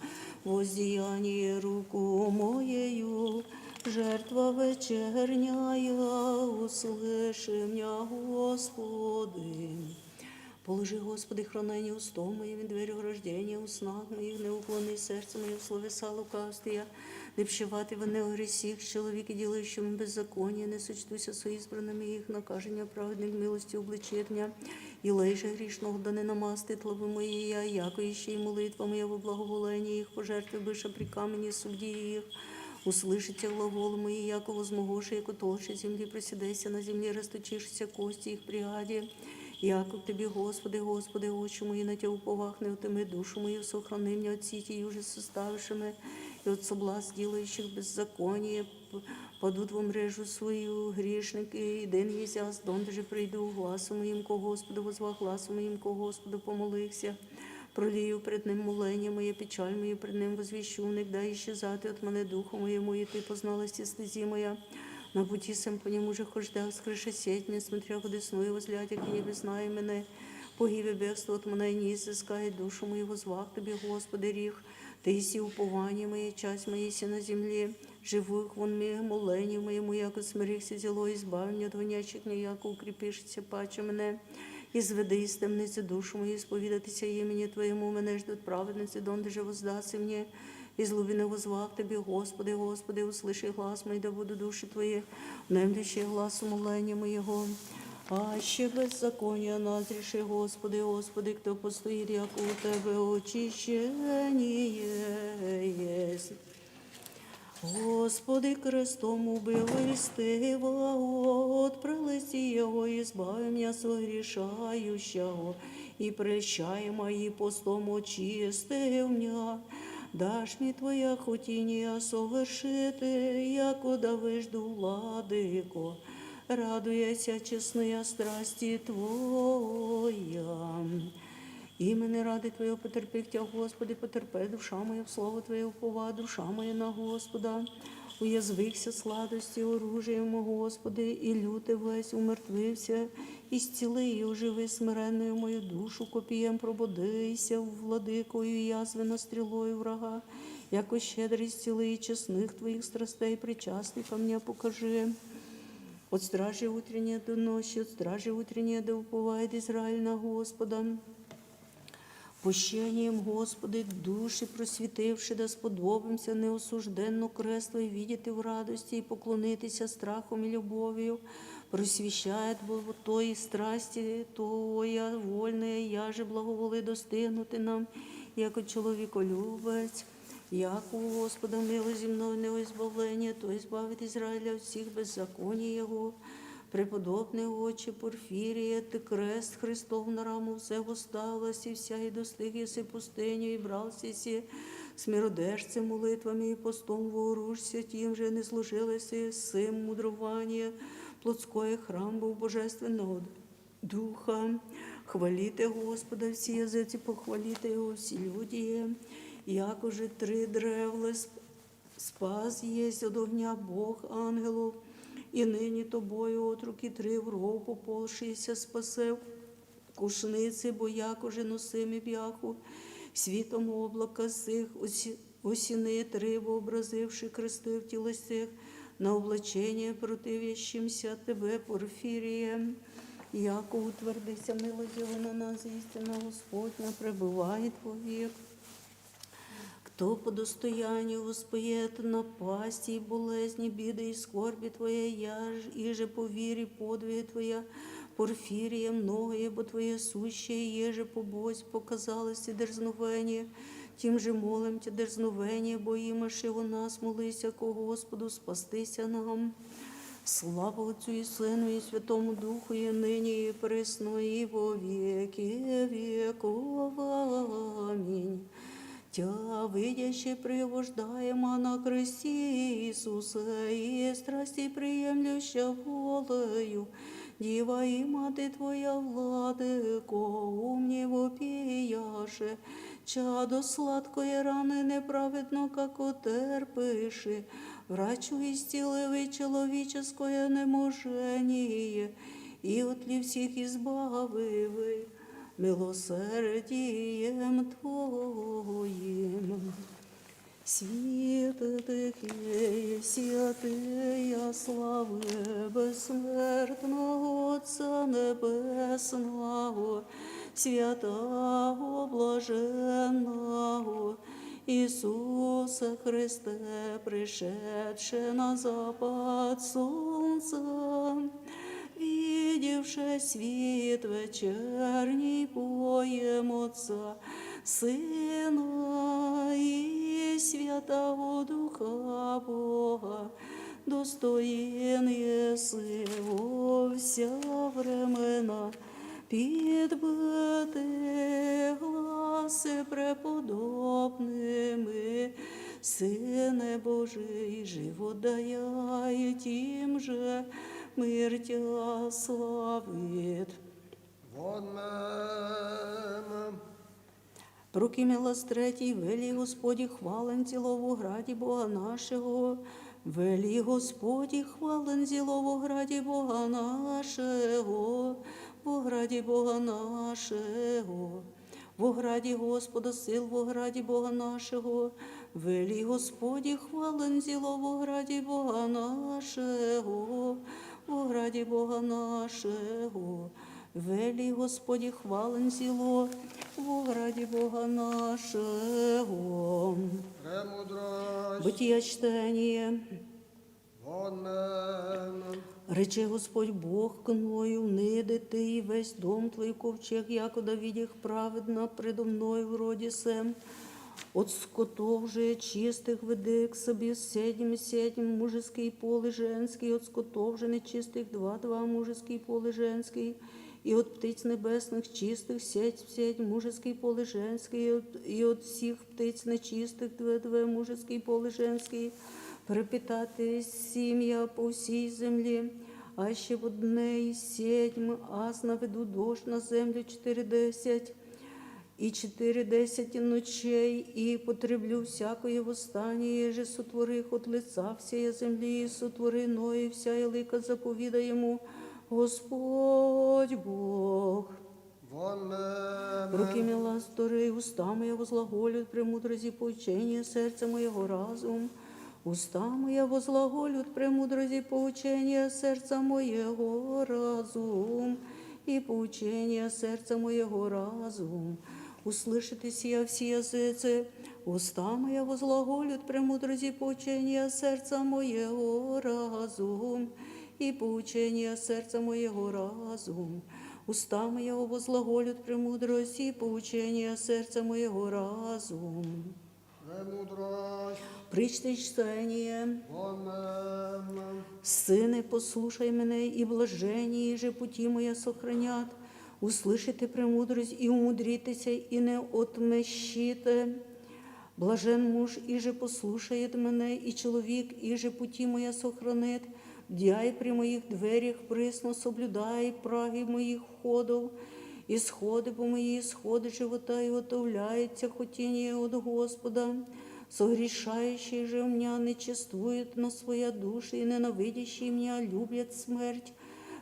воздеяние руку моею, жертва вечерняя, услыши меня, Господи. Положи, Господи, хранение устов моим, дверь ограждения у снах моих, не уклони сердце мое в словеса лукавствия, не пщевати во грехах чоловіка, делающему беззаконие, не сочтуся со избранными, их накажение праведник милостью обличит меня, и лей же грешных да не намастит лбы мои, я, яко ищи молитва моя во благоволение их, пожертви быша при камени, суди их, услышите глаголы мои, яко возмогоши, яко толще земли, проседайся на земле, расточишься кости их при аде, яко к Тебе, Господи, Господи, очи мои на Тя уповахны, утыми душу мою, сохрани меня от сети, юже составившими, и от соблазн делающих беззаконие, п-, падут во мрежу свою грешники, и день изяс, дон же приду, гласу моим ко Господу, возва гласу моим ко Господу, помолихся, пролию пред Ним моление мое, печаль мою пред Ним возвещу, нигда исчезати от мене духу моему, и Ты познала стези моя. На пути сем по нему же хождах, скрыша сеть мне, смотря куды сну и возлядя к небеснаю мене, погибе бегство от мене не изыскает душу мою, возвах Тебе, Господи, рих, Ты еси упование мое, часть моя еси на земле, живых вон ми моление моему, яко смирихся зело, избави меня от гонящих, не яко укрепишься паче мене, изведи из темницы душу мою, исповедатися имени Твоему, мене ждут праведницы, дон же воздасы мне, из глубины возвах Тебе, Господи, Господи, услыши глас мой, да буду души Твои, внемлющие глас умоления моего. Аще беззаконие нас реши, Господи, Господи, кто постоит, яко у Тебе очищение есть. Господи, крестом убил истыва от прелести Его, избави меня согрешающего, и прельщаемой постом очисти меня. Дашь мне Твоя хотиния совершит, яко да выжду, Владыко, радуяся честные страсти Твоя. Именно ради Твоего потерпи Тя, Господи, потерпи душа моя в слово Твое, упова душа моя на Господа. Уязвихся сладости оружием, Господи, и лютый весь умертвився, исцели и оживи смиренную мою душу, копием пробудися, Владыко, и язвенно стрелой врага, яко щедрый исцели и честных Твоих страстей причастникам меня покажи. От стражи утренней до ночи, от стражи утренней да уповает Израиль на Господа. Пущением, Господи, души просветивши, да сподобимся неосужденно крест Твой видеть и в радости, и поклонитися страхом и любовью, просвещает Богу той страсти Твоя вольная, я же благоволит достигнути нам, яко человеколюбец. Яко у Господа милость земной, но избавление, то избавит Израиля от всех беззаконий его. Преподобный отче Порфирия, ты крест Христов на раму всего ставилась, и вся и достиг еси пустыню, и брался еси с миродержцем молитвами и постом вооружся, тем же не служил еси сым мудрование плотское, храм был божественного Духа. Хвалите Господа, все языки, похвалите Его, все люди. Яко же три древла сп- спас есть от огня Бог ангелов, и ныне тобою от руки три врагов поползшийся спасев кушницы, бо яко же носим и бяху свитом облака сых уси- Осенние три вообразивши кресты в телесех на облачение противящимся тебе, Порфирия. Яко утвердися милостью на нас истина Господня пребывает вовек. Кто по достоянию воспоет напасти и болезни, беды и скорби Твоя, я ж- и же по вере подвиги Твоя, Порфирия, многое бо Твоя сущее, еже побось показалось и дерзновение, тем же молим Тя дерзновение, бо имаши у нас, молися ко Господу, спастися нам. Слава Отцу и Сыну и Святому Духу, и ныне и пресно и во веки веков. Аминь. Тя видящий пригвождаема на кресте Иисуса и страсти приемлюща волею Дева и Мати Твоя, Владыко, умни вопияше чадо сладкое раны неправедно как утерпыши, врачу истилывай человеческое неможение и от всех избавивай милосердием Твоим. Святые, святые, славы бессмертного Отца Небесного, святого блаженного Иисуса Христа, пришедшего на запад солнца, видевшего свет вечерний, поем Отца, Сына и Святого Духа Бога, достоин еси во вся времена пить бытых глас преподобным и Сыне Божий живот дая, и тем же мир Тя славит. Вон мем. Прокимелас третий, вели Господи, хвален зело во граде Бога нашего. Вели Господи, хвален зело во граде Бога нашего, во граде Бога нашего. Во граде Господа сил, во граде Бога нашего. Вели Господи, хвален зело во граде Бога нашего, во граде Бога нашего. Вели Господи, хвален зело во граде Бога нашего. Премудрость. Бытие чтение. Вон мем. Рече Господь Бог к Ною: ныйди ты и весь дом твой ковчег, яко да видях праведно предо Мною вроде сем. От скотов же чистых выдык себе семь, семь мужеский пол и женский, от скотов же нечистых два, два мужеский пол и женский, и от птиц небесных чистых семь, семь мужеский пол и женский, и от, и от всех птиц нечистых два, два мужеский пол и женский, пропитать семья по всей земле. Аще вот дней семь аз наведу дождь на землю четыре десять, и четыре десять ночей, и потреблю всякое восстание, еже сотворих от лица всей земли, и сотворено и вся елыка заповеда ему Господь Бог. Вон мем. Руки миласторы, уста моя возглаголют премудрость и поучение, сердце моего разум. Уста моя возглаголют премудрость и поучение, сердце моего разум, и поучение, сердце моего разум. Услышит и сия все языцы. Уста моя возглаголют премудрость и поучение, сердце моего разум, и поучение, сердце моего разум. Уста моя возглаголют премудрость и поучение, сердце моего разум. Премудрость. Причтешение. Сыны, послушай мене, и блажение же пути моя сохранят. Услышите премудрость и умудритеся, и не отмещите. Блажен муж, иже послушает мене, и человек, иже пути моя сохранит. Дяй при моих дверях присно, соблюдай праги моих входов, исходы по мои исходы живота, и утоляет тяготение от Господа. Согрешающий же меня нечествует, но своя душа, и ненавидящий меня любит смерть.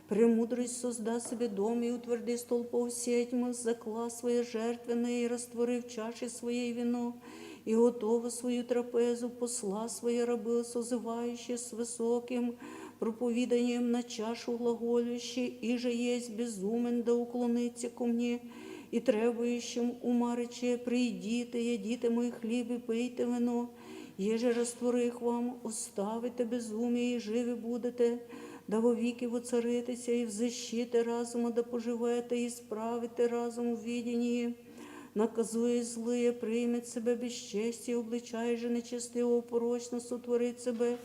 Премудрость созда себе дом и утверди столпов седьмых, закла свои жертвенные и раствори в чаше своей вино, и готова свою трапезу посла свои рабы, созывающие с высоким проповеданием на чашу глаголющий, и же есть безумен, да уклонится ко мне, и требующим ума рече: «Придите, едите мой хлеб и пейте вино, еже растворих вам, оставите безумие и живы будете, да вовеки воцаритеся, и в защите разума да поживете, и исправите разум в видении». Наказуя злые, примет себе бесчестие, обличай же нечестивого, порочно сотворит себе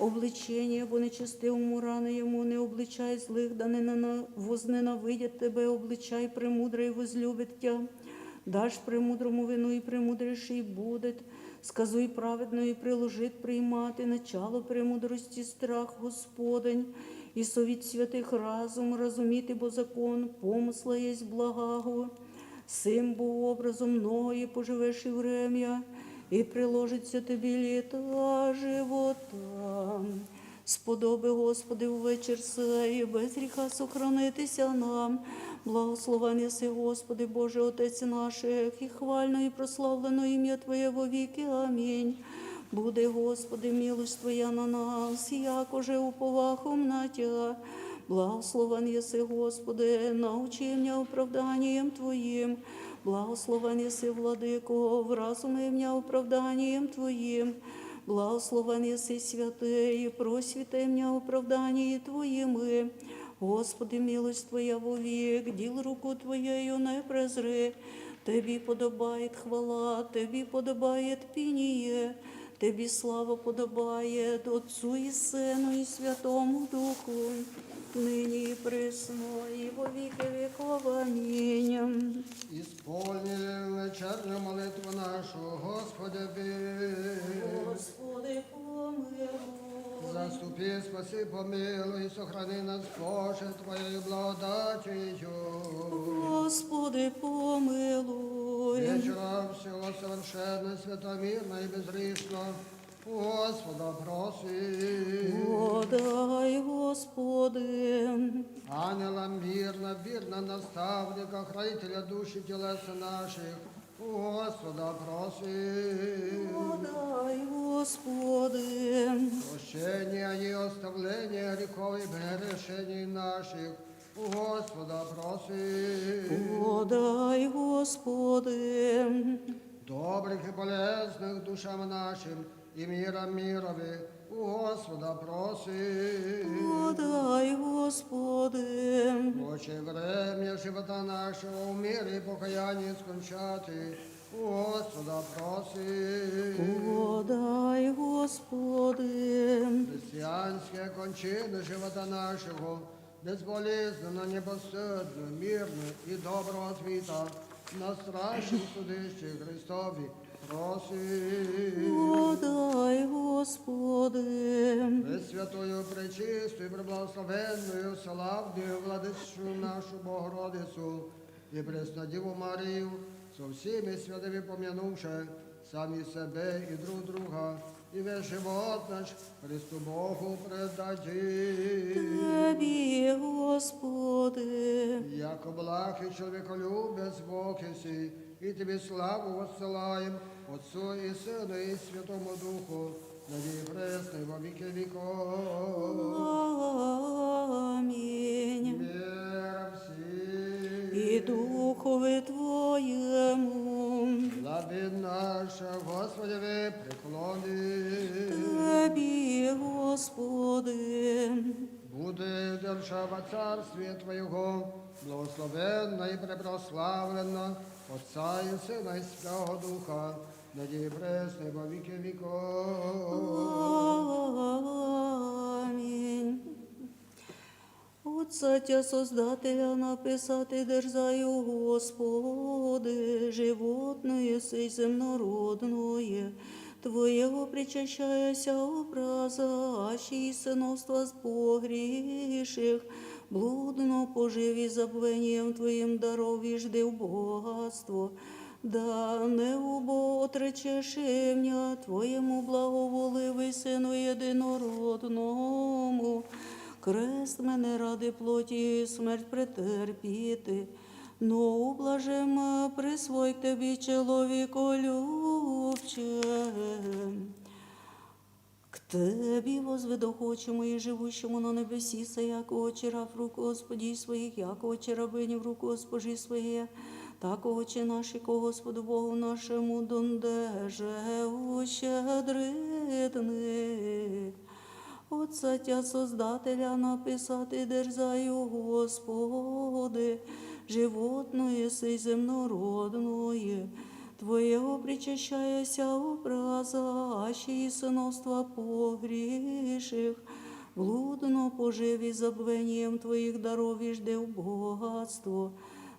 обличение по нечестивому, раны ему не обличай злых, да не нана-, возненавидят тебе, обличай премудрый, возлюбит тебя. Дашь премудрому вину, и премудрейший будет. Сказуй праведную, и приложит примат, и начало премудрости страх Господень, и совет святых разум, разумит, ибо закон помысла есть благаго. Сим бу образом многие поживешь и время, и приложится тебе лето живота. Сподоби, Господи, в вечер сей без греха сохранитися нам. Благословен еси, Господи Боже, Отец наших, и хвально и прославлено имя Твое во веки. Аминь. Буде, Господи, милость Твоя на нас, яко же уповахом на Тя. Благословен еси, Господи, научи меня оправданием Твоим. Благословен еси, Владыко, вразуми меня оправданием Твоим. Благословен еси, Святый, просвети меня оправданием Твоим. Господи, милость Твоя вовек, дел руку Твоею не презри. Тебе подобает хвала, Тебе подобает пение, Тебе слава подобает Отцу и Сыну и Святому Духу, ныне и присно и во веки веков. Аминь. Исполним вечернюю молитву нашу, Господи, помилуй. Господи, помилуй. Заступи, спаси, помилуй, сохрани нас, Боже, Твоей благодатью. Господи, помилуй. Вечера всего совершенно, свято, мирно и безгрешно Господа просим. Подай, Господи. Ангела мирно, верно наставника, хранителя души телеса наших, Господа просим. Подай, Господи. Прощение и оставление грехов и прегрешений наших, Господа просим. Подай, Господи. Добрых и полезных душам нашим и мира мирови, у Господа просим. Подай, Господи. Прочее время живота нашего в мире и покаянии скончати, у Господа просим. Подай, Господи. Христианские кончины живота нашего безболезненно, непостыдно, мирно и доброго света на страшном судилище Христови просим. Подай, Господи. Пресвятую, пречистую, преблагословенную, славную Владычицу нашу Богородицу и Преснодеву Марию, со всеми святыми помянувши сами себе и друг друга, и весь живот наш Христу Богу предадим. Тебе, Господи. Яко благ и человеколюбец Бог еси, и Тебе славу воссылаем, Отцу и Сыну и Святому Духу, ныне и пресно и во веки веков. Аминь. Мир всем. И духу Твоему. Глави наша, Господи, преклоним. Тебе, Господи. Буде держава Царствия Твоего благословенна и препрославлена, Отца и Сына и Святого Духа, Надеи пресной во веки веков. Аминь. От Сатя Создателя написати дерзаю, Господи, животное сей земнородное, Твоего причащаяся образа, аще и сыновства погреших, блудно пожив и забвением Твоим даровишь де богатство, да не убо отречеши мня Твоему благоволывый Сыну Единородному, крест мене ради плоти и смерть претерпиты, но ублажим присвой к Тебе человеколюбче. К Тебе возведу, Отче мой, живущему на небесех, яко Отче раб в руку Господи своих, яко Отче рабыни в руку Госпожи своей, так Отче наш, яко Господу Богу нашему дунде же ущедритны. От Сатя Создателя написати дерзаю, Господи, животное сей земнородное, Твоего причащаяся образа, аще и сыновства погреших, блудно пожив и забвением Твоих даровишь де богатство,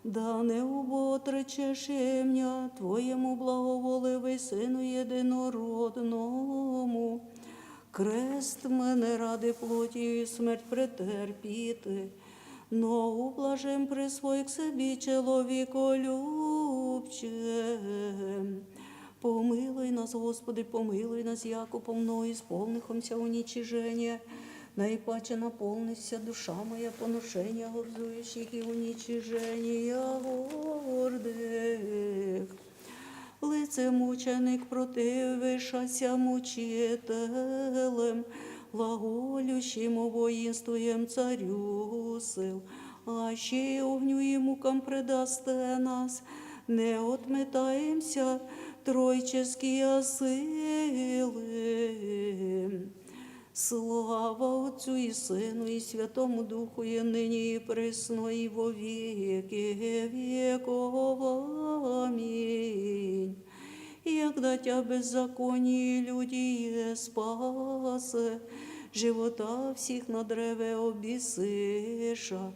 да не убо отречеши мня Твоему благоволывый Сыну Единородному, крест мене ради плоти и смерть претерпиты, но ублажим присвой к Себе человеколюбче. Помилуй нас, Господи, помилуй нас, яко помно исполнившихся уничижения, наипаче наполнившихся душа моя поношения образующих и уничижения гордых. Лицемученик, противившийся мучителям, глаголющему воинствуем царю сил, аще огню и мукам предаст нас, не отметаемся троические силы. Слава Отцу и Сыну и Святому Духу, и ныне и присно и во веки веков. Аминь. Егда Тя беззаконие люди спасе, живота всех на древе обвесиша,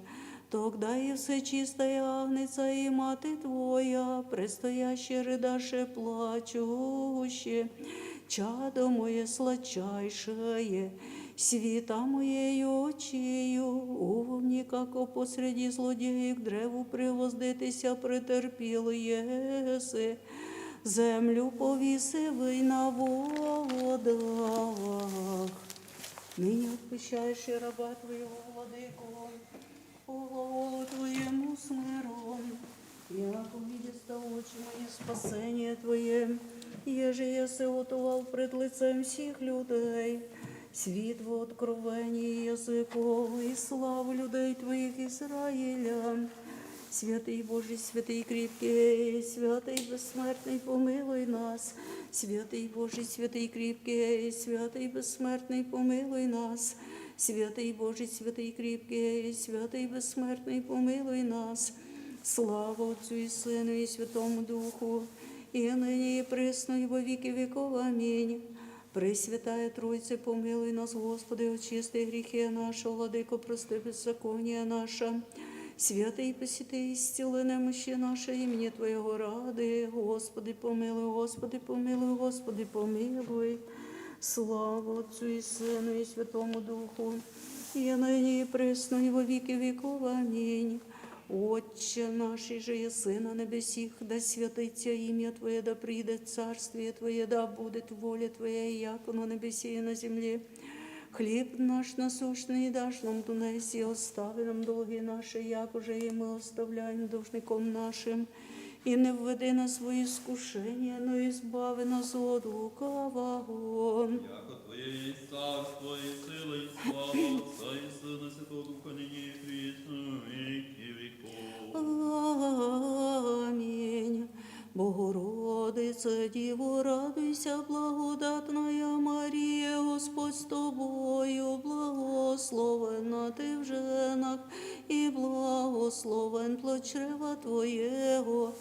тогда и всечистая Агнца и Мати Твоя, предстоящая рыдаше плачуще, чадо мое сладчайшее, света моей очию, увни, како посреди злодеек древу пригвоздитися претерпел еси, землю повисивый на водах. Ныне отпущаешь раба Твоего, Владыко, по глаголу Твоему с миром, яко видит Отче мое спасение Твое, еже еси готовил пред лицем всех людей, свет во откровении языков и славу людей Твоих Израиля. Святый Божий, святый крепкий, святый бессмертный, помилуй нас. Святый Божий, святый крепкий, святый бессмертный, помилуй нас. Святый Божий, святый крепкий, святый бессмертный, помилуй нас. Слава Отцу и Сыну и Святому Духу, и ныне и присно и во веки веков. Аминь. Пресвятая Троица, помилуй нас, Господи, очисти грехи наши, Владыко, прости беззаконие наше. Святый, посети, исцели немощи наши имени Твоего ради. Господи, помилуй, Господи, помилуй, Господи, помилуй. Слава Отцу и Сыну и Святому Духу, и ныне и присно и во веки веков. Аминь. Отче наш, иже еси на небесех, да святится имя Твое, да придет царствие Твое, да будет воля Твоя, яко на небесе и на земле. Хлеб наш насущный дашь нам тунеси, остави нам долги наши, як уже и мы оставляем должником нашим, и не введи нас во искушение, но избави нас от лукавого. Яко Твое есть царство и сила и слава Отца и Сына Святого Духа, ныне и присно и во веки веков. Аминь. Богородица Дева, радуйся, благодатная Мария, Господь с тобою, благословенна ты в женах, и благословен плод чрева Твоего.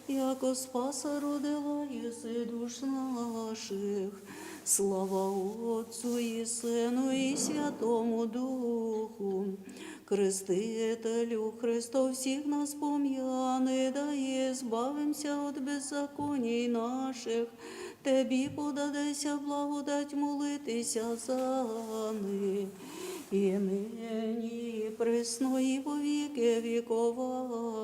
яко Спасару дела Езы душ наших. Слава Отцу и Сыну и Святому Духу. Кресты телю Христов всех нас помьяны, да избавимся от беззаконий наших. Теби подадайся благодать молитися заны. И ныне, и пресно, и во веки веков.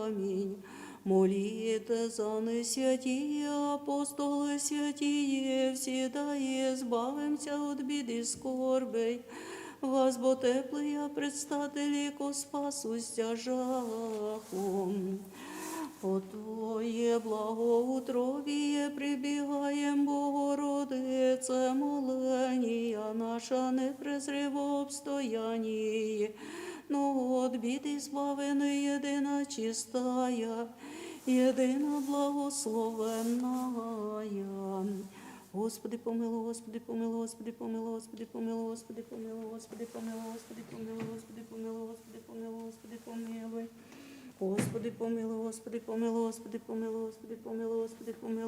Аминь. Молитесь за нас, святые апостолы, святые всегда, и избавимся от бед и скорбей, возбо теплые предстатели ко Спасу стяжаху. По Твое благоутробие прибегаем, Богородице, моления наша не презри в обстоянии, но от бед избавлены, едино чистая, едино благословенная. Господи помилуй, Господи помилуй, Господи помилуй, Господи помилуй, Господи помилуй, Господи помилуй, Господи помилуй, Господи помилуй, Господи помилуй, Господи помилуй. Господи помилуй, Господи помилуй, Господи помилуй, Господи помилуй,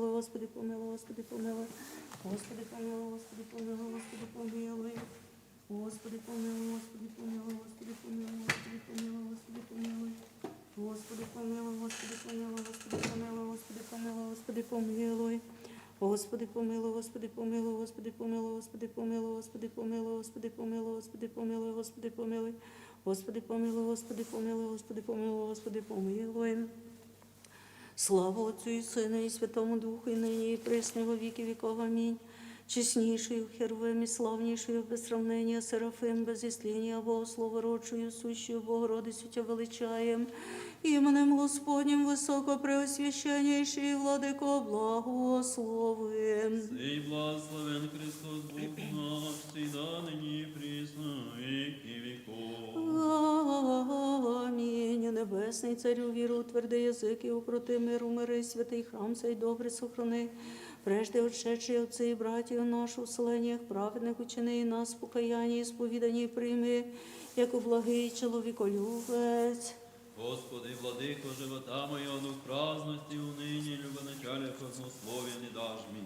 Господи помилуй, Господи помилуй. Господи помилуй, Господи помилуй, Господи помилуй. Господи помилуй, Господи помилуй, Господи помилуй, Господи помилуй, Господи помилуй. Господи помилуй, Господи помилуй, Господи помилуй, Господи помилуй, Господи помилуй. Господи помилуй, Господи помилуй, Господи помилуй, Господи помилуй, Господи помилуй, Господи помилуй, Господи помилуй, Господи помилуй. Господи помилуй, Господи помилуй, Господи помилуй, Господи помилуй. Слава Отцу и Сыну и Святому Духу, и ныне и пресно во веки веков. Аминь. Честнейшую Херувим и славнейшую без сравнения Серафим, без истления Богослова, родшую, сущую Богородицу Тебя величаем. Именем Господним высокопреосвященнейший Владыко, благословим. Сей благословен Христос Бог наш, всегда, ныне и присно, во веки веков. Аминь. Небесный Царю, веру твердый язык и укроты мир умеры, святый храм сей добре сохрани. Прежде отшедшие отцы и братья наши в служениях праведных учени, и нас в покаянии и исповедании прими, яко благий человеколюбец. Господи, Владыко живота моего, дух праздности, уныния, любоначалия, празднословия не дашь мне.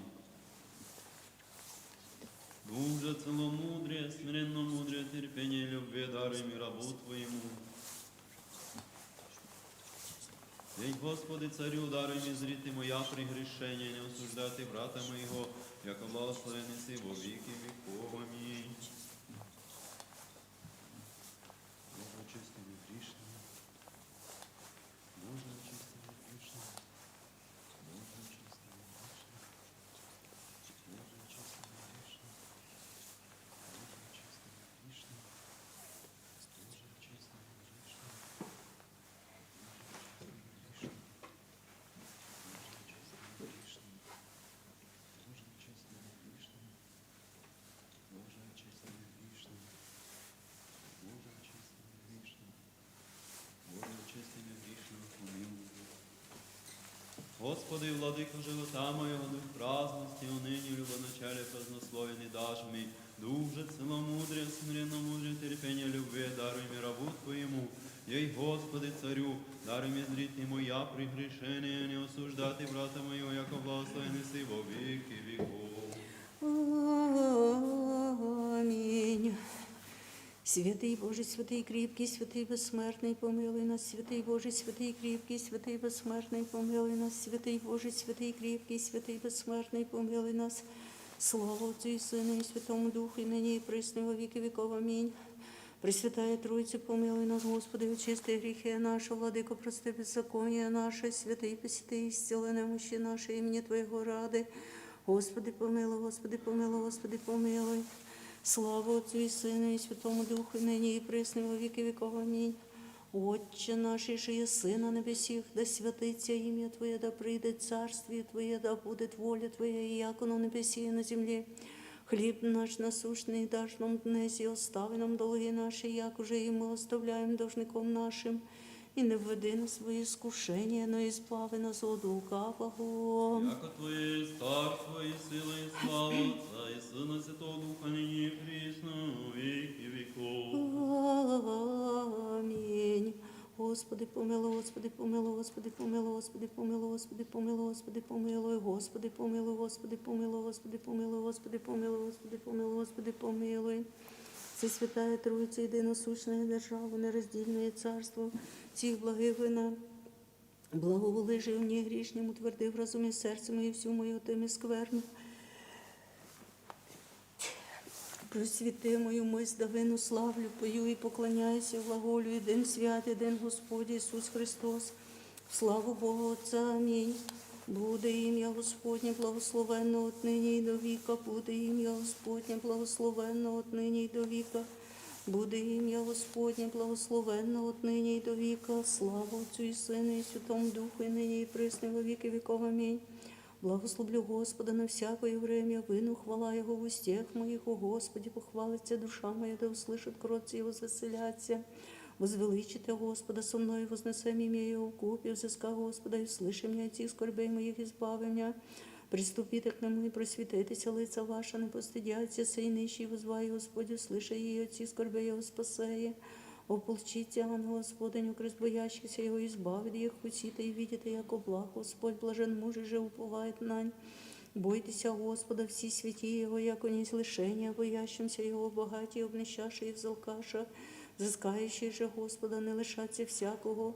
Дух же целомудрия, смиренно мудрее, терпение, любви даруй мне, рабу Твоему. Эй, Господи, Царю, даруй мне зрить моя прегрешение, не осуждай ты брата моего, яко благословен еси во веки веков. Аминь. Боже, очисти меня грешного. Боже, очисти меня грешного. Боже, очисти меня грешного. Боже, очисти меня грешного. Боже, очисти меня грешного. Боже, очисти меня грешного. Боже, очисти меня грешного. Боже, очисти меня грешного. Боже, очисти меня грешного. Боже, очисти меня грешного. Боже, очисти меня грешного, помилуй. Господи, Владыко живота моего, дух праздности, уныния, любоначалия, празднословия не дашь мне. Дух же целомудрия, смиренно мудрее, терпение, любви даруй мне, рабу Твоему. Ей, Господи, Царю, даруй мне зрить моя прегрешение, не осуждай ты брата моего, яко благословен еси во веки веков. Аминь. Святый Боже, святый крепкий, святый бессмертный, помилуй нас. Святый Боже, святый крепкий, святый бессмертный, помилуй нас. Святый Боже, святый крепкий, святый бессмертный, помилуй нас. Слава Отцу и Сыну и Святому Духу, и ныне и присно во веки веков. Аминь. Пресвятая Троица, помилуй нас, Господи, очисти грехи наши, Владыко, прости беззаконие наше, святые, пресвятые, исцели немощи наши имени Твоего ради. Господи, помилуй, Господи, помилуй, Господи, помилуй. Слава Отцу и Сыну и Святому Духу, и ныне и присно во веки веков. Аминь. Отче наш, иже еси на небесех, да святится имя Твое, да придет царствие Твое, да будет воля Твоя, и яко на небесе и на земле. Хлеб наш насущный дашь нам днесь, и остави нам долги наши, як уже и мы оставляем должником нашим. И не введи нас во искушение, но избави нас от лукавого. Яко Твое есть царство, и сила, и слава Отца, и Сына, и Святого Духа, ныне и присно, во веки веков. Аминь. Господи, Помилуй, Господи, помилуй, Господи, помилуй, Господи, помилуй, Господи, помилуй, Господи, помилуй, Господи, помилуй, Господи, помилуй, Господи, помилуй, Господи, помилуй, Господи, помилуй. Всесвятая Троица, единосущная держава, нераздельное царство, всіх благих вина, благоволи же мне грешному, утверди в разуме сердце мое, всю мою тем и скверну. Просвіти мою мысль, да вину славлю, пою и поклоняюся, глаголю, єдин святий, єдин Господь Иисус Христос, в славу Бога Отца. Аминь. Буде имя Господне благословенно отныне и до века, буде имя Господне благословенно отныне и до века, буде имя Господне благословенно отныне и до века. Слава Отцу и Сыну и Святому Духу, и ныне и присно и во веки веков. Аминь. Благословлю Господа на всякое время, выну хвала Его в устех моих. О Господе, похвалится душа моя, да услышит кротцы и возвеселятся. Возвеличите Господа со мной, вознесем имя Его вкупе, взыска Господа, и услыши меня от сих скорбей моих, избави меня. Приступите к Нему и просветитеся, лица ваша не постыдятся, сей нищий возвай Господь, услыши и от сих скорбей Его спасая. Ополчите ангел Господень, укрепит боящихся Его, избавит их, вкусите и видите, яко благ Господь, блажен муж, же уповает на Нь. Бойтеся Господа, все святые Его, яко не лишение боящимся Его, богатые обнищавшие в алкашах, взыскающие же Господа не лишатся всякого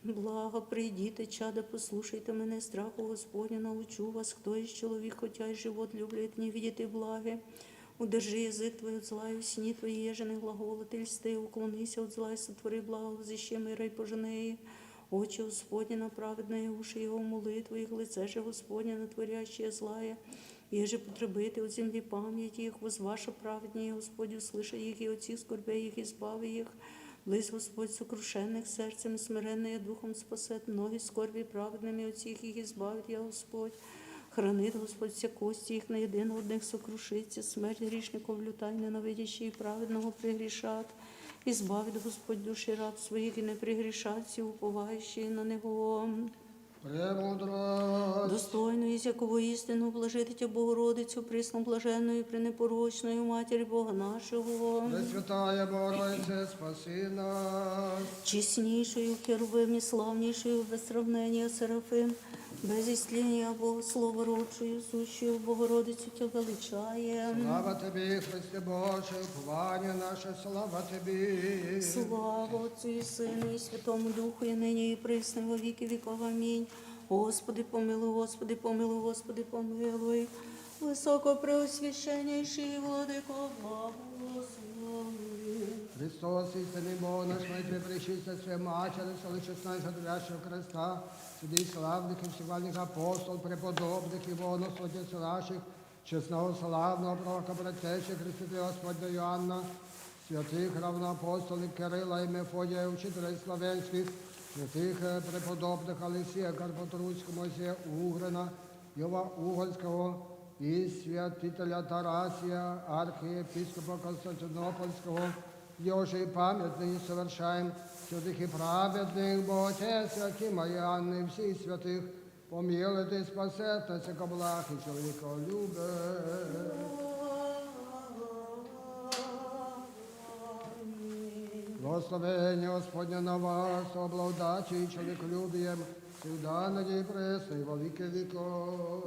блага. Придите, чада, послушайте мене, страху Господню научу вас. Кто из человек, хотя и живот, любит не видит и благе? Удержи язык твой от зла, и усни твои еженые глаголы, ты льсты, уклонися от зла, и сотвори благо, взыщи мира и пожени. Очи Господни на праведные, уши Его молитвы, и лице же Господне на творящее злая. Еже потребити от земли память их, возваша праведнее Господь, услыши их, и от сих скорбей их избави их. Близ Господь сокрушенных сердцем и смиренные духом спасет. Многие скорби праведными от сих их избавит я Господь. Хранит Господь все кости их, на единого одних сокрушится. Смерть грешников люта, и ненавидящие праведного прегрешат. Избавит Господь души раб своих, и не прегрешат все уповающие на Него. Премудрость. Достойную всякого истину, блажите Богородицу, пресноблаженную, пренепорочную Матерь Бога нашего. Пресвятая Богородица, спаси нас. Честнейшую херувим и славнейшую без сравнения серафим, без истления Бога Слова родшую, сущую Богородицу Тебя величаем. Слава Тебе, Христе Боже, упование наше, слава Тебе. Слава Отцу и Сыну и Святому Духу, и ныне и присно и во веки веков. Аминь. Господи, помилуй, Господи, помилуй, Господи, помилуй. Высокопреосвященнейший Владыко, благослови. Христос, истинный Бог наш, мы Тебе причисти Святой Матери, всего честного, животворящего Христа, святых славных и всевластных апостол, преподобных и вон отец наших, честного славного пророка, предтечи Христа Господня Иоанна, святых равноапостольных Кирилла и Мефодия, учителей славянских, святых, э, преподобных Алексея Карпатрусского, Моисея Угрина, Иова Угольского и святителя Тарасия, архиепископа Константинопольского, где уже и память ныне совершаем, святых и праведных, Бог Отец, святей Марии Анны, всех святых, помилует и спасет нас, яко благ и человеколюбец. Благословение Господне на вас, со благодатью и человеколюбием, всегда, ныне и присно, и во веки веков.